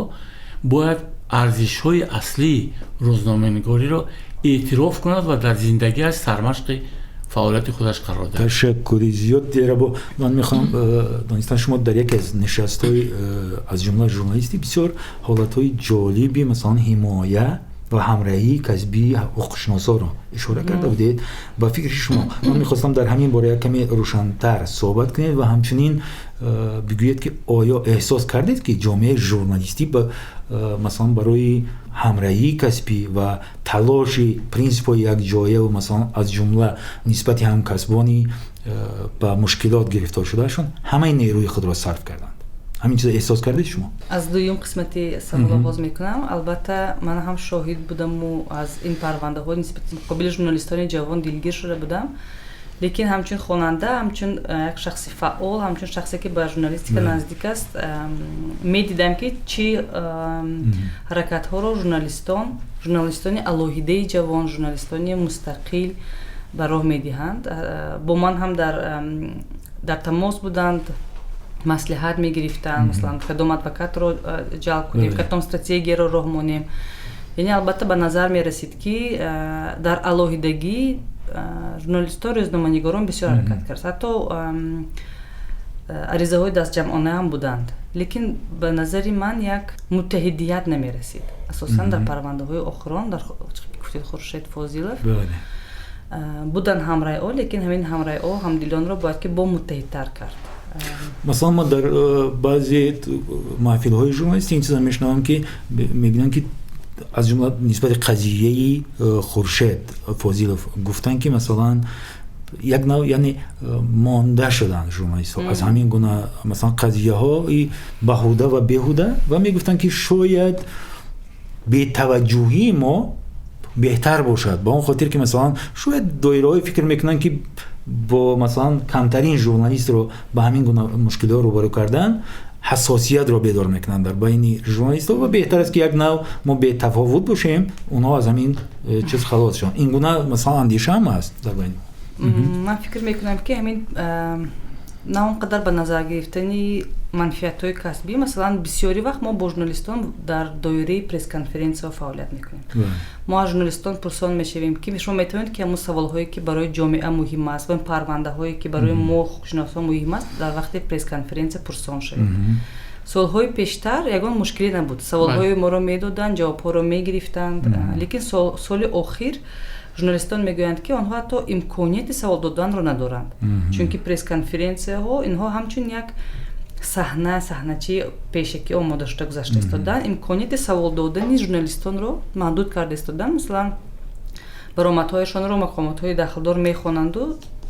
бояд арзишҳои аслии рӯзноманигориро эътироф кунад ва дар зиндагиаш сармашқи фаъолияти худаш қарор диҳад. Ташаккури зиёд, Дилрабо. Ман мехоҳам донистан, шумо дар яке аз нишастҳои, аз ҷумла журналистӣ, бисёр ҳолатҳои ҷолиби, масалан, ҳимоя Ва ҳамроҳии касбии ҳуқуқшиносонро ишора карда будед. Ба фикри шумо, ман мехостам дар ҳамин бора як каме рӯшантар суҳбат кунед ва ҳамчунин бигӯед, ки оё эҳсос кардед, ки ҷомеаи журналистӣ масалан барои ҳамроҳии касбӣ ва талоши принсипҳои якҷоя ва масалан аз ҷумла нисбати ҳамкасбони ба мушкилот гирифтор шудаашон ҳамаи нерӯи худро сарф карданд? Ҳамин чизо эҳсос кардед шумо? Аз дуюм қисмати савол оғоз мекунам. Албатта, ман ҳам шоҳид будаму аз ин парвандаҳо нисбати муқобили журналистони ҷавон дилгир шуда будам, лекин ҳамчун хонанда, ҳамчун як шахси фаъол, ҳамчун шахсе, ки ба журналистика наздик аст, медидам, ки чӣ ҳаракатҳоро журналистон, журналистони алоҳидаи ҷавон, журналистони мустақил ба роҳ медиҳанд. Бо ман ҳам дар тамос буданд, маслиҳат мегирифтанд, масалан, кадом адвокатро ҷалб кунем, кадом стратегияро роҳ монем. Яъне, албатта, ба назар мерасид, ки дар алоҳидагӣ журналистҳо, рӯзноманигорон бисёр ҳаракат кард, ҳатто аризаҳои дастҷамъона ҳам буданд, лекин ба назари ман як муттаҳидият намерасид, асосан дар парвандаҳои охирон, дар гуфтед, Хуршед Фозилов буданд ҳамрайҳо, лекин ҳамин ҳамрайҳо, ҳамдилонро бояд ки бо муттаҳидтар кард. Масалан, ман дар баъзе маҳфилҳои журналистӣ ин чиза мешунавам, ки мебинам, ки аз ҷумла нисбати қазияи Хуршед Фозилов гуфтанд, ки масалан як нав, яъне монда шуданд журналистҳо аз ҳамин гуна масалан қазияҳои баҳуда ва беҳуда ва мегуфтанд, ки шояд бетаваҷҷӯҳии мо беҳтар бошад, ба он хотир ки масалан шояд доираҳое фикр мекунанд, ки бо масалан камтарин журналистро ба ҳамин гуна мушкилиҳо рӯбарӯ кардан ҳассосиятро бедор мекунанд дар байни журналистҳо ва беҳтар аст, ки як нав мо бетафовут бошем, онҳо аз ҳамин чиз халос шаванд. Ин гуна масалан андеша ҳам ҳаст дар байни. Ман фикр мекунам, ки ҳамин на он қадар ба назар гирифтани манфиатҳои касбӣ. Масалан, бисёри вақт мо бо журналистон дар доираи пресс-конференсияҳо фаъолият мекунем. Мо аз журналистон пурсон мешавем, ки шумо метавонед, ки ҳамун саволҳое, ки барои ҷомеа муҳим аст, ва парвандаҳое, ки барои мо ҳуқуқшиносҳо муҳим аст, дар вақти пресс-конференсия пурсон шавед. Солҳои пештар ягон мушкиле набуд, саволҳои моро медоданд, ҷавобҳоро мегирифтанд, лекин соли охир журналистон мегӯянд, ки онҳо ҳатто имконияти савол доданро надоранд, чунки пресс-конференсияҳо инҳо ҳамчун як саҳна, саҳначаи пешакӣ омода шуда гузашта истодан, имконияти савол додани журналистонро маҳдуд карда истодан. Масалан, баромадҳояшонро мақомотҳои дахлдор мехонанду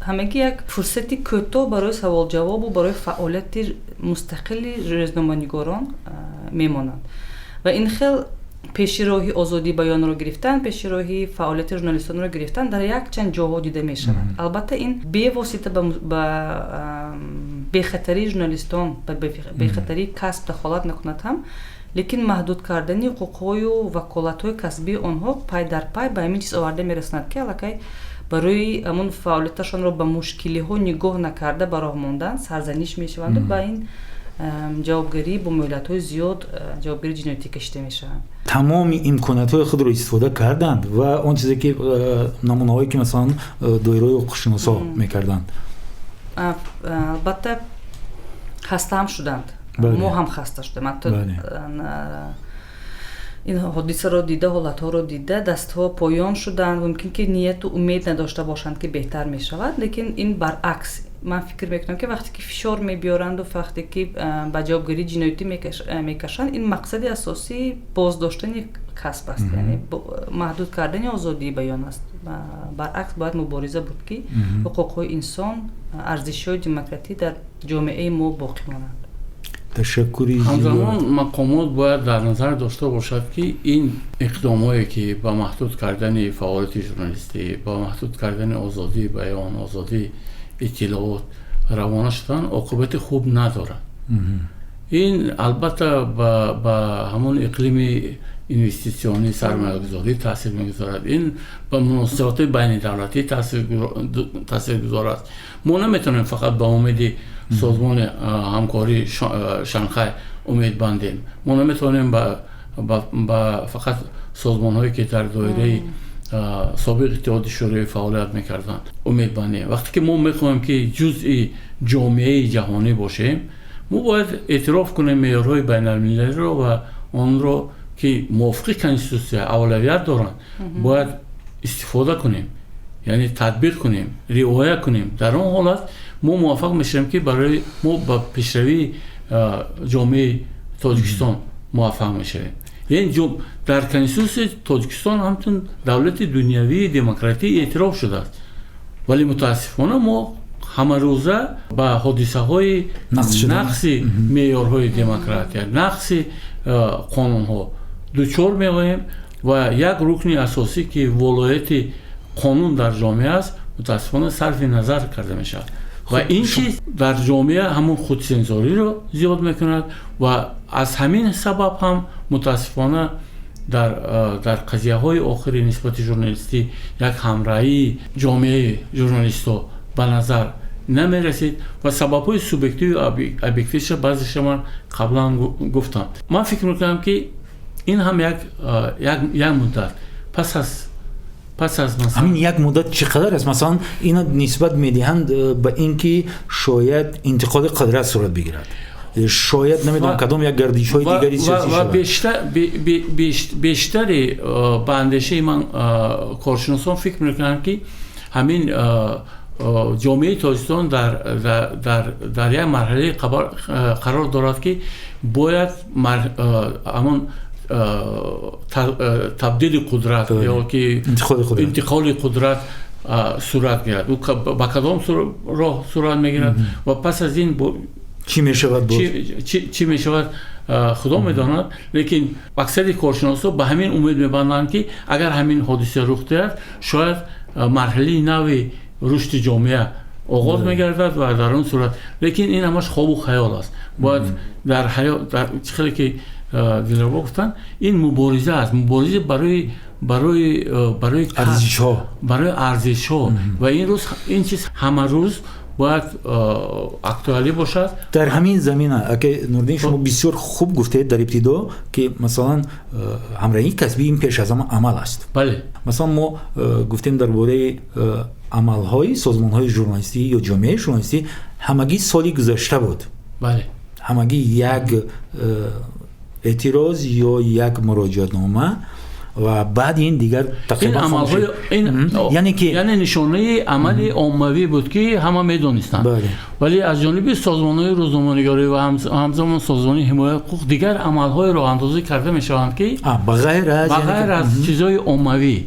ҳамагӣ як фурсати кӯтоҳ барои саволҷавобу барои фаъолияти мустақили рӯзноманигорон мемонанд. Ва ин хел пеши роҳи озодии баёнро гирифтан, пеши роҳи фаъолияти журналистонро гирифтан дар якчанд ҷоҳо дида мешавад. Албатта, ин бевосита ба бехатарии журналистон, ба бехатарии касб дахолат накунад ҳам, лекин маҳдуд кардани ҳуқуқҳою ваколатҳои касбии онҳо пай дар пай ба ҳамин чиз оварда мерасонад, ки аллакай барои ҳамон фаъолияташонро ба мушкилиҳо нигоҳ накарда ба роҳ мондан сарзаниш мешаванду ба ин ҷавобгарӣ бо муҳлатҳои зиёд, ҷавобгарии ҷиноятӣ кашида мешаванд. Тамоми имкониятҳои худро истифода карданд ва он чизе ки намунаҳое, ки масалан доираҳои ҳуқуқшиносо мекарданд. Албатта, хаста ҳам шуданд, мо ҳам хаста шудем. Ҳатто ин ҳодисаро дида, ҳолатҳоро дида, дастҳо поён шуданд. Мумкин ки нияту умед надошта бошанд, ки беҳтар мешавад, лекин ин баръакс, ман фикр мекунам, ки вақте ки фишор мебиёранду вақте ки ба ҷавобгарии ҷиноятӣ мекашанд, ин мақсади асосии боздоштани касб аст, яъне маҳдуд кардани озодии баён аст. Баръакс, бояд мубориза буд, ки ҳуқуқҳои инсон, арзишҳои демократӣ дар ҷомеаи мо боқӣ монанд. Ташаккури. Ҳамзамон мақомот бояд дар назар дошта бошад, ки ин иқдомҳое, ки ба маҳдуд кардани фаъолияти журналистӣ, ба маҳдуд кардани озодии баён, озодии иттилоот равона шудан, оқибати хуб надорад. Ин албатта ба ҳамон иқлими инвеститсионӣ, сармоягузорӣ таъсир мегузорад, ин ба муносибатҳои байнидавлатӣ таъсиргузор аст. Мо наметавонем фақат ба умеди Созмони ҳамкории Шанхай умед бандем. Мо наметавонем ба фақат созмонҳое, ки дар доираи собиқ Иттиҳоди Шӯравӣ фаъолият мекарданд, умед бандем. Вақте ки мо мехоҳем, ки ҷузъи ҷомеаи ҷаҳонӣ бошем, мо бояд эътироф кунем меъёрҳои байналмилалиро ва онро Ки мувофиқи конститутсия авлавият доранд, бояд истифода кунем, яъне татбиқ кунем, риоя кунем. Дар он ҳолат мо муваффақ мешавем, ки барои мо ба пешравии ҷомеаи Тоҷикистон муваффақ мешавем. Яъне дар конститутсияи Тоҷикистон ҳамчун давлати дунявии демократӣ эътироф шудааст, вале мутаассифона мо ҳамарӯза ба ҳодисаҳои нақси меъёрҳои демократия, нақси қонунҳо дучор меоем ва як рукни асосӣ, ки волояти қонун дар ҷомеа аст, мутаассифона сарфи назар карда мешавад. Ва ин чиз дар ҷомеа ҳамун худсензориро зиёд мекунад ва аз ҳамин сабаб ҳам мутаассифона дар қазияҳои охири нисбати журналистӣ як ҳамраҳии ҷомеаи журналистҳо ба назар намерасид. Ва сабабҳои субъективу объективиша баъзеша ман қаблан гуфтам. Ман фикр мекунам, ки ин ҳам як муддат пас аз Ҳамин як муддат чӣ қадар аст? Масалан, ина нисбат медиҳанд ба ин ки шояд интиқоли қудрат сурат бигирад, шояд, намедонам, кадом як гардишҳои дигари сиёсӣ. Ва бештари, ба андешаи ман, коршиносон фикр мекунанд, ки ҳамин ҷомеаи Тоҷикистон дар як марҳалае қарор дорад, ки бояд ҳамон табдили қудрат ё ки интиқоли қудрат сурат гирад. Ба кадом роҳ сурат мегирад ва пас аз ин чӣ мешавад? Чӣ мешавад, Худо медонад. Лекин аксари коршиносҳо ба ҳамин умед мебанданд, ки агар ҳамин ҳодиса рух диҳад, шояд марҳилаи нави рушди ҷомеа оғоз мегардад. Ва дар он сурат, лекин ин ҳамаш хобу хаёл аст. Бояд дар ҳаёт, дар чӣ хеле ки Дилрабо гуфтанд, ин мубориза аст, мубориза барои арзишҳо. Барои арзишҳо. Ва ин рӯз ин чиз ҳама рӯз бояд актуалӣ бошад. Дар ҳамин замина, ака Нурдин, шумо бисёр хуб гуфтед дар ибтидо, ки масалан, ҳамраҳии касбӣ ин пеш аз ҳама амал аст. Масалан, мо гуфтем дар бораи амалҳои созмонҳои журналистӣ ё ҷомеаи журналистӣ. Ҳамагӣ соли гузашта буд ҳамагӣ як эътироз ё як муроҷиатнома ва баъд ин дигар тақрибан, яъне ки яъне нишонаи амали оммавӣ буд, ки ҳама медонистанд. Вале аз ҷониби созмонҳои рӯзноманигорӣ ва ҳамзамон созмони ҳимояи ҳуқуқ дигар амалҳое роҳандозӣ карда мешаванд, ки ба ғайр аз чизҳои оммавӣ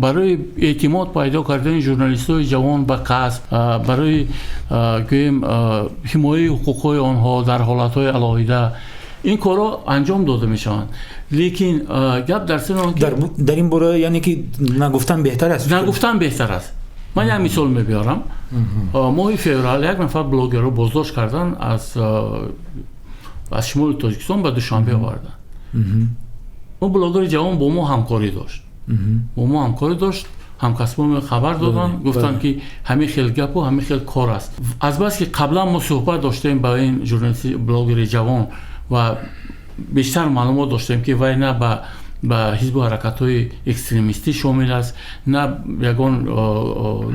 барои эътимод пайдо кардани журналистҳои ҷавон ба касб, барои, гӯем, ҳимояи ҳуқуқҳои онҳо дар ҳолатҳои алоҳида ин корҳо анҷом дода мешаванд. Лекин гап дар сари он дар ин бора, яъне ки, нагуфтан беҳтар аст. Нагуфтан беҳтар аст. Ман як мисол мебиёрам. Моҳи феврал як нафар блогерро боздошт кардан, аз шимоли Тоҷикистон ба Душанбе оварданд. Он блогери ҷавон бо мо ҳамкорӣ дошт, ҳамкасбон хабар доданд, гуфтанд, ки ҳамин хел гапу ҳамин хел кор аст. Азбаски қаблан мо суҳбат доштем ба ин журналисти блогери ҷавон ва бештар маълумот доштем, ки вай на ба ҳизбу ҳаракатҳои экстремистӣ шомил аст, на ягон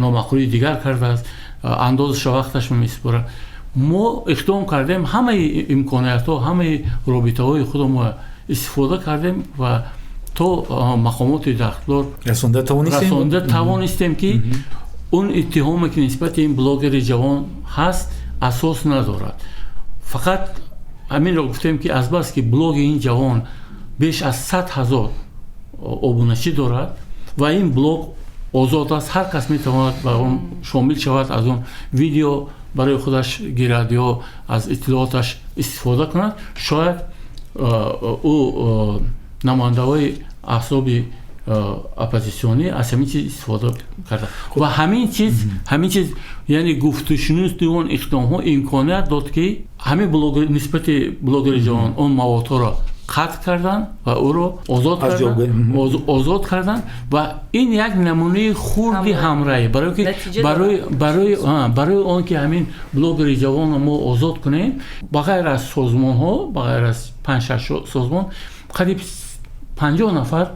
номаъқулии дигар кардааст, андозаша вақташ месупорад, мо иқдом кардем, ҳамаи имкониятҳо, ҳамаи робитаҳои худро истифода кардем ва то мақомоти дахлдор расонда тавонистем, ки он иттиҳоме, ки нисбати ин блогери ҷавон ҳаст, асос надорад. Фақат ҳаминро гуфтем, ки азбаски блоги ин ҷавон беш аз 100 000 обуначӣ дорад ва ин блог озод аст, ҳар кас метавонад ба он шомил шавад, аз он видео барои худаш гирад ё аз иттилооташ истифода кунад, шояд ӯ намояндаҳои аҳзоби оппозитсионӣ аз ҳамин чиз истифода карда ва ҳамин чиз, яъне гуфтушунуди он иқдомҳо имконият дод, ки ҳамин блогер, нисбати блогери ҷавон он маводҳоро қатъ карданд ва ӯро озод карданд. Ва ин як намунаи хурди ҳамраҳӣ, барои ки барои он ки ҳамин блогери ҷавонро мо озод кунем, ба ғайр аз созмонҳо, ба ғайр аз панҷ-шаш созмон, қариб 50 нафар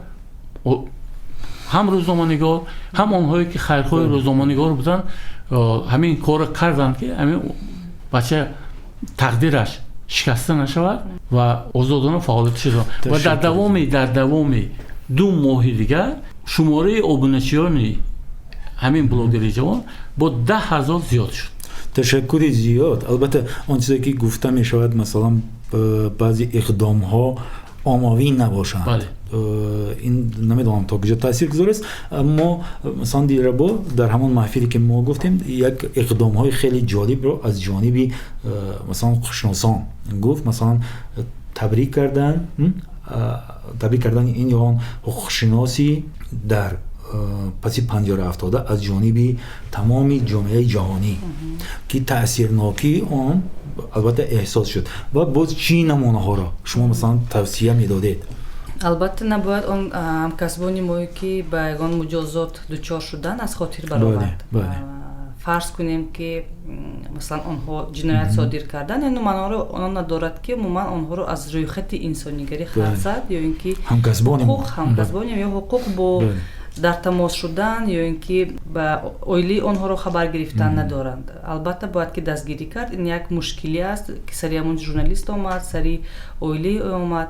ҳам рӯзноманигор, ҳам онҳое ки хайрхоҳи рӯзноманигор буданд, ҳамин корро карданд, ки ҳамин бача тақдираш Шикаста нашавад ва озодона фаъолияташ ва дар давоми 2 моҳи дигар шумораи обуначиёни ҳамин блогери ҷавон бо 10 000 зиёд шуд. Ташаккури зиёд. Албатта, он чизе ки гуфта мешавад, масалан, баъзе иқдомҳо оммавӣ набошанд, ин намедонам то куҷо таъсиргузор аст. Аммо масалан, Дилрабо, дар ҳамон маҳфиле ки мо гуфтем, як иқдомҳои хеле ҷолибро аз ҷониби масалан ҳуқуқшиносон гуфт. Масалан, табрик кардани ин ё он ҳуқуқшиноси дар паси панҷара афтода аз ҷониби тамоми ҷомеаи ҷаҳонӣ, ки таъсирнокии он албатта эҳсос шуд. Ва боз чӣ намунаҳоро шумо масалан тавсия медодед? Албатта, набояд он ҳамкасбони мое, ки ба ягон муҷозот дучор шуданд, аз хотир баровард. Фарз кунем, ки масалан онҳо ҷиноят содир карданд, яъне маъноро он надорад, ки умуман онҳоро аз рӯйхати инсонигарӣ хат зад ё ин ки ҳамкасбони ё ҳуқуқ бо дар тамос шудан ё ин ки ба оилаи онҳоро хабар гирифтан надоранд. Албатта, бояд ки дастгирӣ кард. Ин як мушкилӣ аст, ки сари ҳамон журналист омад, сари оилаи ӯ омад.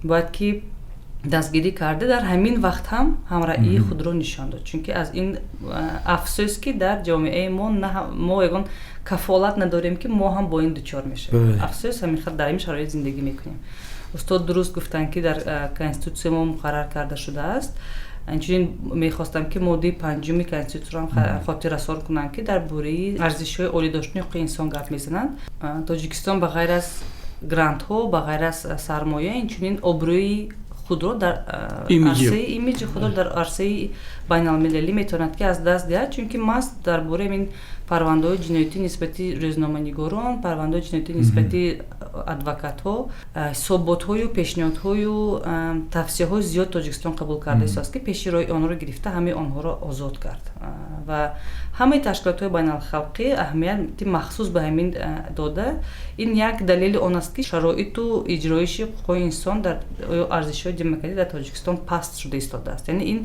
Бояд ки дастгирӣ карда, дар ҳамин вақт ҳам ҳамраҳии худро нишон дод, чунки аз ин, афсӯс, ки дар ҷомеаи мо мо ягон кафолат надорем, ки мо ҳам бо ин дучор мешавем. Афсӯс, ҳамин хел дар ҳамин шароит зиндагӣ мекунем. Устод дуруст гуфтанд, ки дар конститутсия мо муқаррар карда шудааст. Инчунин мехостам, ки моддаи панҷуми конститутсияро ҳам хотиррасон кунам, ки дар бораи арзишҳои олӣ доштани ҳуқуқи инсон гап мезананд. Тоҷикистон ба ғайр аз грантҳо, ба ғайр аз сармоя, инчунин обрӯи худро дар арсаи, имиҷи худро дар арсаи байналмилалӣ метавонад, ки аз даст диҳад, чунки маҳз дар бораи ҳамин парвандаҳои ҷиноятӣ нисбати рӯзноманигорон, парвандаҳои ҷиноятӣ нисбати адвокатҳо ҳисоботҳою пешниҳодҳою тавсияҳои зиёд Тоҷикистон қабул карда истодааст, ки пеши роҳи онҳоро гирифта, ҳамаи онҳоро озод кард. Ва ҳамаи ташкилотҳои байналхалқӣ аҳамияти махсус ба ҳамин дода. Ин як далели он аст, ки шароиту иҷроиши ҳуқуқҳои инсон дар арзишҳои демократӣ дар Тоҷикистон паст шуда истодааст, яъне ин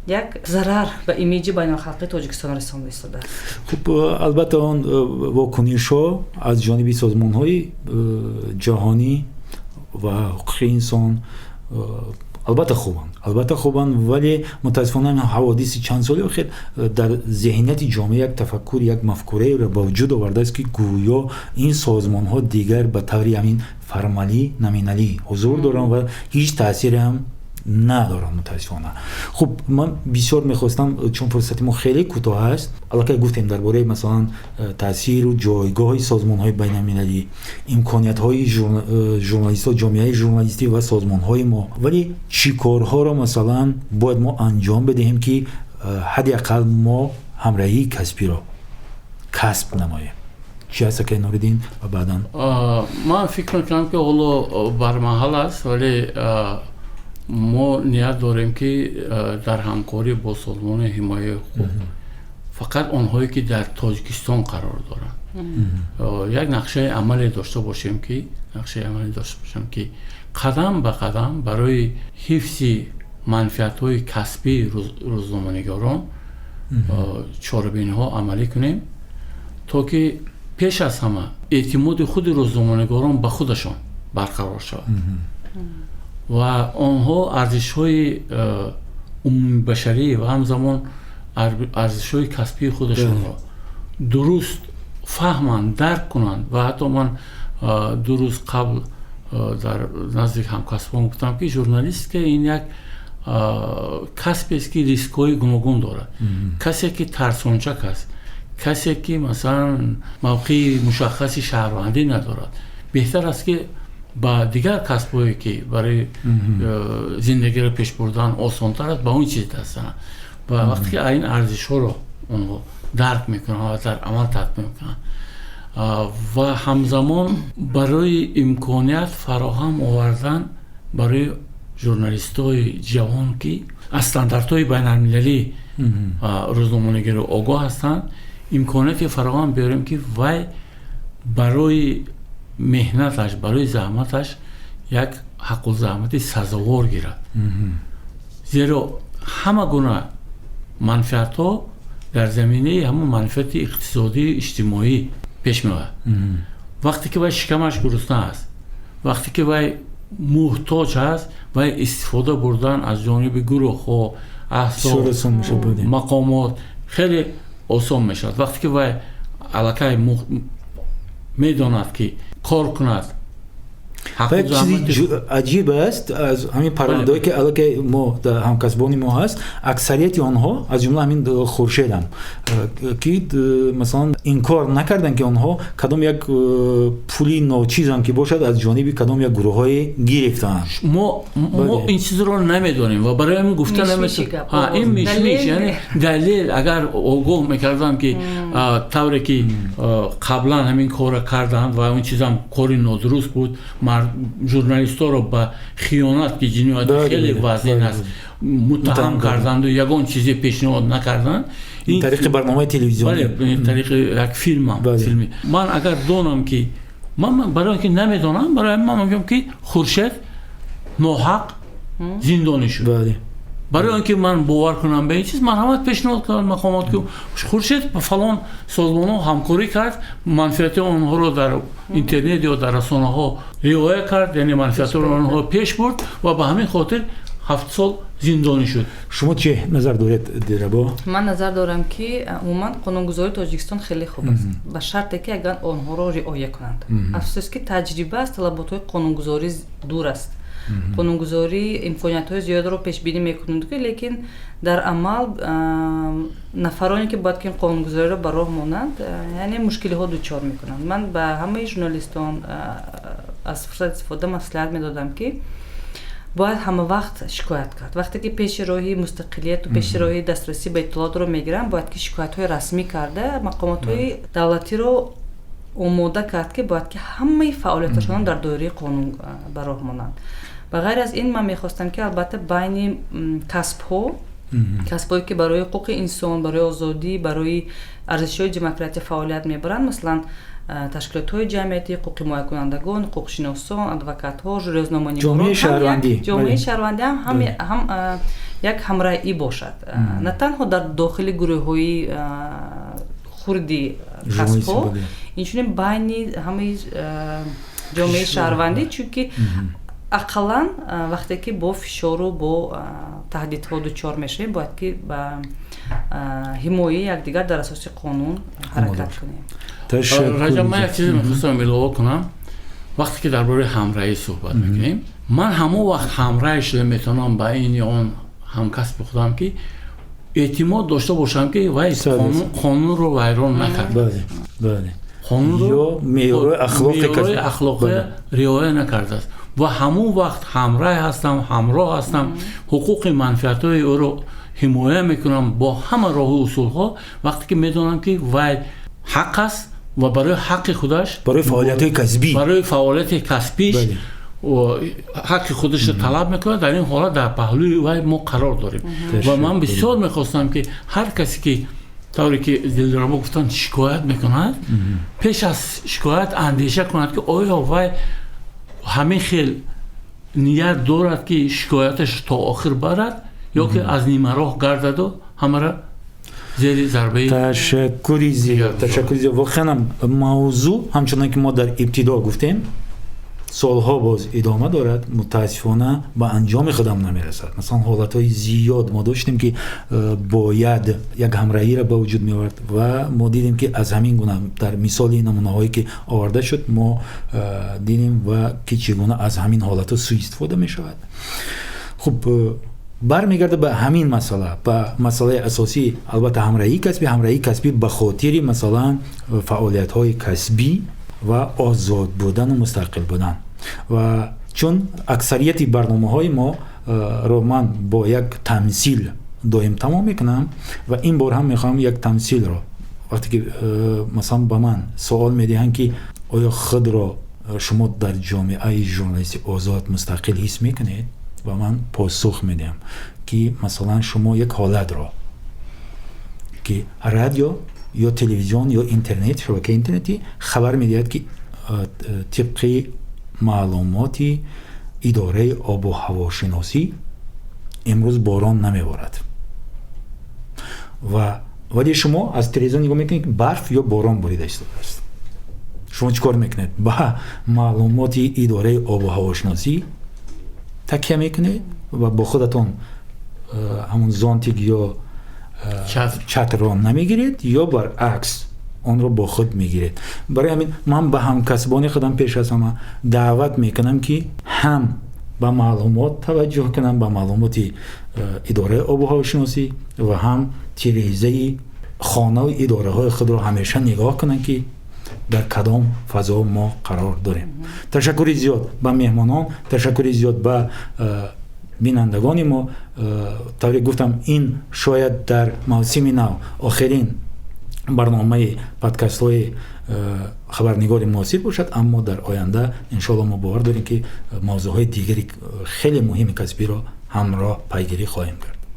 як зарар ба имиҷи байналхалқии Тоҷикистон расонда истодааст. Хуб, албатта, он вокунишҳо аз ҷониби созмонҳои ҷаҳонӣ ва ҳуқуқи инсон албатта хубанд, вале мутаассифона ҳаводиси чанд соли охир дар зеҳнияти ҷомеа як тафаккур, як мафкураеро ба вуҷуд овардааст, ки гӯё ин созмонҳо дигар ба таври ҳамин формалӣ, номиналӣ ҳузур доранд ва ҳеҷ таъсире ҳам надоранд, мутаассифона. Хуб, ман бисёр мехостам, чун фурсати мо хеле кӯтоҳ аст, аллакай гуфтем дар бораи масалан таъсиру ҷойгоҳи созмонҳои байналмилалӣ, имкониятҳои журналистҳо, ҷомеаи журналистӣ ва созмонҳои мо. Вале чӣ корҳоро масалан бояд мо анҷом бидиҳем, ки ҳадди ақал мо ҳамраҳии касбиро касб намоем? Чӣ аст, акай Нуриддин? Ва баъдан Ман фикр мекунам, ки ҳоло бармаҳал аст, вале мо ният дорем, ки дар ҳамкорӣ бо созмони ҳимояи ҳуқуқ, фақат онҳое ки дар Тоҷикистон қарор доранд, як нақшаи амале дошта бошем, ки қадам ба қадам барои ҳифзи манфиатҳои касбии рӯзноманигорон чорабиниҳо амалӣ кунем, то ки пеш аз ҳама эътимоди худи рӯзноманигорон ба худашон барқарор шавад ва онҳо арзишҳои умумибашарӣ ва ҳамзамон арзишҳои касбии худашонро дуруст фаҳманд, дарк кунанд. Ва ҳатто ман 2 рӯз қабл дар назди ҳамкасбон гуфтам, ки журналистика ин як касбест, ки рискҳои гуногун дорад. Касе ки тарсончак аст, касе ки масалан мавқеи мушаххаси шаҳрвандӣ надорад, беҳтар аст, ки ба дигар касбҳое, ки барои зиндагиро пеш бурдан осонтар аст, ба он чиз даст занад. Ва вақте ки ин арзишҳоро онҳо дарк мекунанд ва дар амал татбиқ мекунанд ва ҳамзамон барои имконият фароҳам овардан барои журналистҳои ҷавон, ки аз стандартҳои байналмилалӣ рӯзноманигиро огоҳ ҳастанд, имконияте фароҳам биёрем, ки вай барои меҳнаташ, барои заҳматаш як ҳаққулзаҳмати сазовор гирад, зеро ҳама гуна манфиатҳо дар заминаи ҳамон манфиати иқтисодию иҷтимоӣ пеш меояд. Вақте ки вай шикамаш гурусна аст. Вақте ки вай муҳтоҷ аст, вай истифода бурдан аз ҷониби гурӯҳҳо, аҳзоб, мақомот хеле осон мешавад. Вақте ки вай аллакай медонад, ки кор кунад. Як чизи аҷиб аст: аз ҳамин парвандаҳое, ки аллакай мо ҳамкасбони мо ҳаст, аксарияти онҳо, аз ҷумла ҳамин Хуршедам, ки масалан инкор накарданд, ки онҳо кадом як пули ночизам ки бошад, аз ҷониби кадом як гурӯҳҳое гирифтаанд. Мо ин чизро намедонем ва барои ҳамин гуфта наметавонем. Ин мишмиш, яъне далел агар огоҳ мекардам, ки тавре ки қаблан ҳамин корро карданд ва он чизам кори нодуруст буд, журналистҳоро ба хиёнат, ки ҷинояти хеле вазнин аст, муттаҳам карданду ягон чизе пешниҳод накарданд. Ин тариқи барномаи телевизионӣ. Тариқи як филмам, филми ман. Агар донам, ки ман барои ки намедонам, барои ман мегӯям, ки Хуршед ноҳақ зиндонӣ шуд. Барои он ки ман бовар кунам ба ин чиз, марҳамат, пешниҳод кунад мақомот, ки Хуршед ба фалон созмонҳо ҳамкорӣ кард, манфиати онҳоро дар интернет ё дар расонаҳо риоя кард, яъне манфиатҳоро онҳо пеш бурд ва ба ҳамин хотир 7 сол зиндонӣ шуд. Шумо чӣ назар доред, Дилрабо? Ман назар дорам, ки умуман қонунгузории Тоҷикистон хеле хуб аст, ба шарте ки агар онҳоро риоя кунанд. Афсӯс, ки таҷриба аз талаботҳои қонунгузорӣ дур аст. Қонунгузорӣ имкониятҳои зиёдро пешбинӣ мекунад, ки лекин дар амал нафароне, ки бояд ки ин қонунгузориро ба роҳ монанд, яъне мушкилиҳо дучор мекунанд. Ман ба ҳамаи журналистон аз фурсат истифода маслиҳат медодам, ки бояд ҳама вақт шикоят кард. Вақте ки пеши роҳи мустақилияту пеши роҳи дастрасӣ ба иттилоотро мегиранд, бояд ки шикоятҳои расмӣ карда, мақомотҳои давлатиро омода кард, ки бояд ки ҳамаи фаъолияташонро дар доираи қонун ба роҳ монанд. Ба ғайр аз ин, ман мехостам, ки албатта байни касбҳо, касбҳое, ки барои ҳуқуқи инсон, барои озодӣ, барои арзишҳои демократия фаъолият мебаранд, масалан, ташкилотҳои ҷамъиятӣ, ҳуқуқҳимоякунандагон, ҳуқуқшиносон, адвокатҳо, рӯзноманигорон, ҷомеаи шаҳрвандӣ ҳам як ҳамраҳӣ бошад, на танҳо дар дохили гурӯҳҳои хурди касбҳо, инчунин байни ҳамаи ҷомеаи шаҳрвандӣ, чунки ақаллан вақте ки бо фишору бо таҳдидҳо дучор мешавем, бояд ки ба ҳимояи якдигар дар асоси қонун ҳаракат кунем. Раҷаб, ман як чизе мехостам илова кунам. Вақте ки дар бораи ҳамраҳӣ суҳбат мекунем, ман ҳамон вақт ҳамраҳ шуда метавонам ба ин ё он ҳамкасби худам, ки эътимод дошта бошам, ки вай қонунро вайрон накард, меъёрҳои ахлоқӣ риоя накардааст ва ҳамон вақт ҳамраҳ ҳастам, ҳамроҳ ҳастам, ҳуқуқи манфиатҳои ӯро ҳимоя мекунам бо ҳама роҳу усулҳо, вақте ки медонам, ки вай ҳақ аст ва барои ҳаққи худаш, барои фаъолиятҳои касбӣ, барои фаъолияти касбиш ҳаққи худашро талаб мекунад. Дар ин ҳолат дар паҳлӯи вай мо қарор дорем. Ва ман бисёр мехостам, ки ҳар касе ки, тавре ки Дилрабо гуфтанд, шикоят мекунад, пеш аз шикоят андеша кунад, ки оё вай ҳамин хел ният дорад, ки шикояташ то охир барад ё ки аз нимароҳ гардаду ҳамара зери зарбаи Ташаккури зиёд, ташаккури зиёд. Воқеанам, мавзӯъ, ҳамчунон ки мо дар ибтидо гуфтем, солҳо боз идома дорад, мутаассифона, ба анҷоми худам намерасад. Масалан, ҳолатҳои зиёд мо доштем, ки бояд як ҳамраҳиро ба вуҷуд меовард ва мо дидем, ки аз ҳамин гуна дар мисоли намунаҳое, ки оварда шуд, мо дидем ва ки чӣ гуна аз ҳамин ҳолатҳо суистифода мешавад. Хуб, бармегарда ба ҳамин масъала, ба масъалаи асосӣ, албатта, ҳамраҳии касбӣ, ҳамраҳии касбӣ ба хотири, масалан, фаъолиятҳои касбӣ ва озод будану мустақил будан. Ва чун аксарияти барномаҳои мо ро ман бо як тамсил доим тамом мекунам ва ин бор ҳам мехоҳам як тамсилро. Вақте ки масалан, ба ман суол медиҳанд, ки оё худро шумо дар ҷомеаи журналисти озод, мустақил ҳис мекунед, ва ман посух медиҳам, ки масалан, шумо як ҳолатро, ки радио ё телевизион ё интернет, шабакаи интернетӣ хабар медиҳад, ки тибқи маълумоти идораи обу ҳавошиносӣ имрӯз борон намеборад, ва вале шумо аз телевизион нигоҳ мекунед, ки барф ё борон борида истодааст. Шумо Шумо чӣ кор мекунед? Ба маълумоти идораи обу ҳавошиносӣ такя мекунед ва бо худатон ҳамун зонтик ё чатрро намегиред ё баръакс, онро бо худ мегиред? Барои ҳамин ман ба ҳамкасбони худам пеш аз ҳама даъват мекунам, ки ҳам ба маълумот таваҷҷӯҳ кунанд, ба маълумоти идораи обу ҳавошиносӣ, ва ҳам тирезаи хонаву идораҳои худро ҳамеша нигоҳ кунанд, ки дар кадом фазо мо қарор дорем. Ташаккури зиёд ба меҳмонон, ташаккури зиёд ба бинандагони мо. Тавре гуфтам, ин шояд дар мавсими нав охирин барномаи подкастҳои хабарнигори муосир бошад, аммо дар оянда, иншоалло, мо бовар дорем, ки мавзӯъҳои дигари хеле муҳими касбиро ҳамроҳ пайгирӣ хоҳем кард.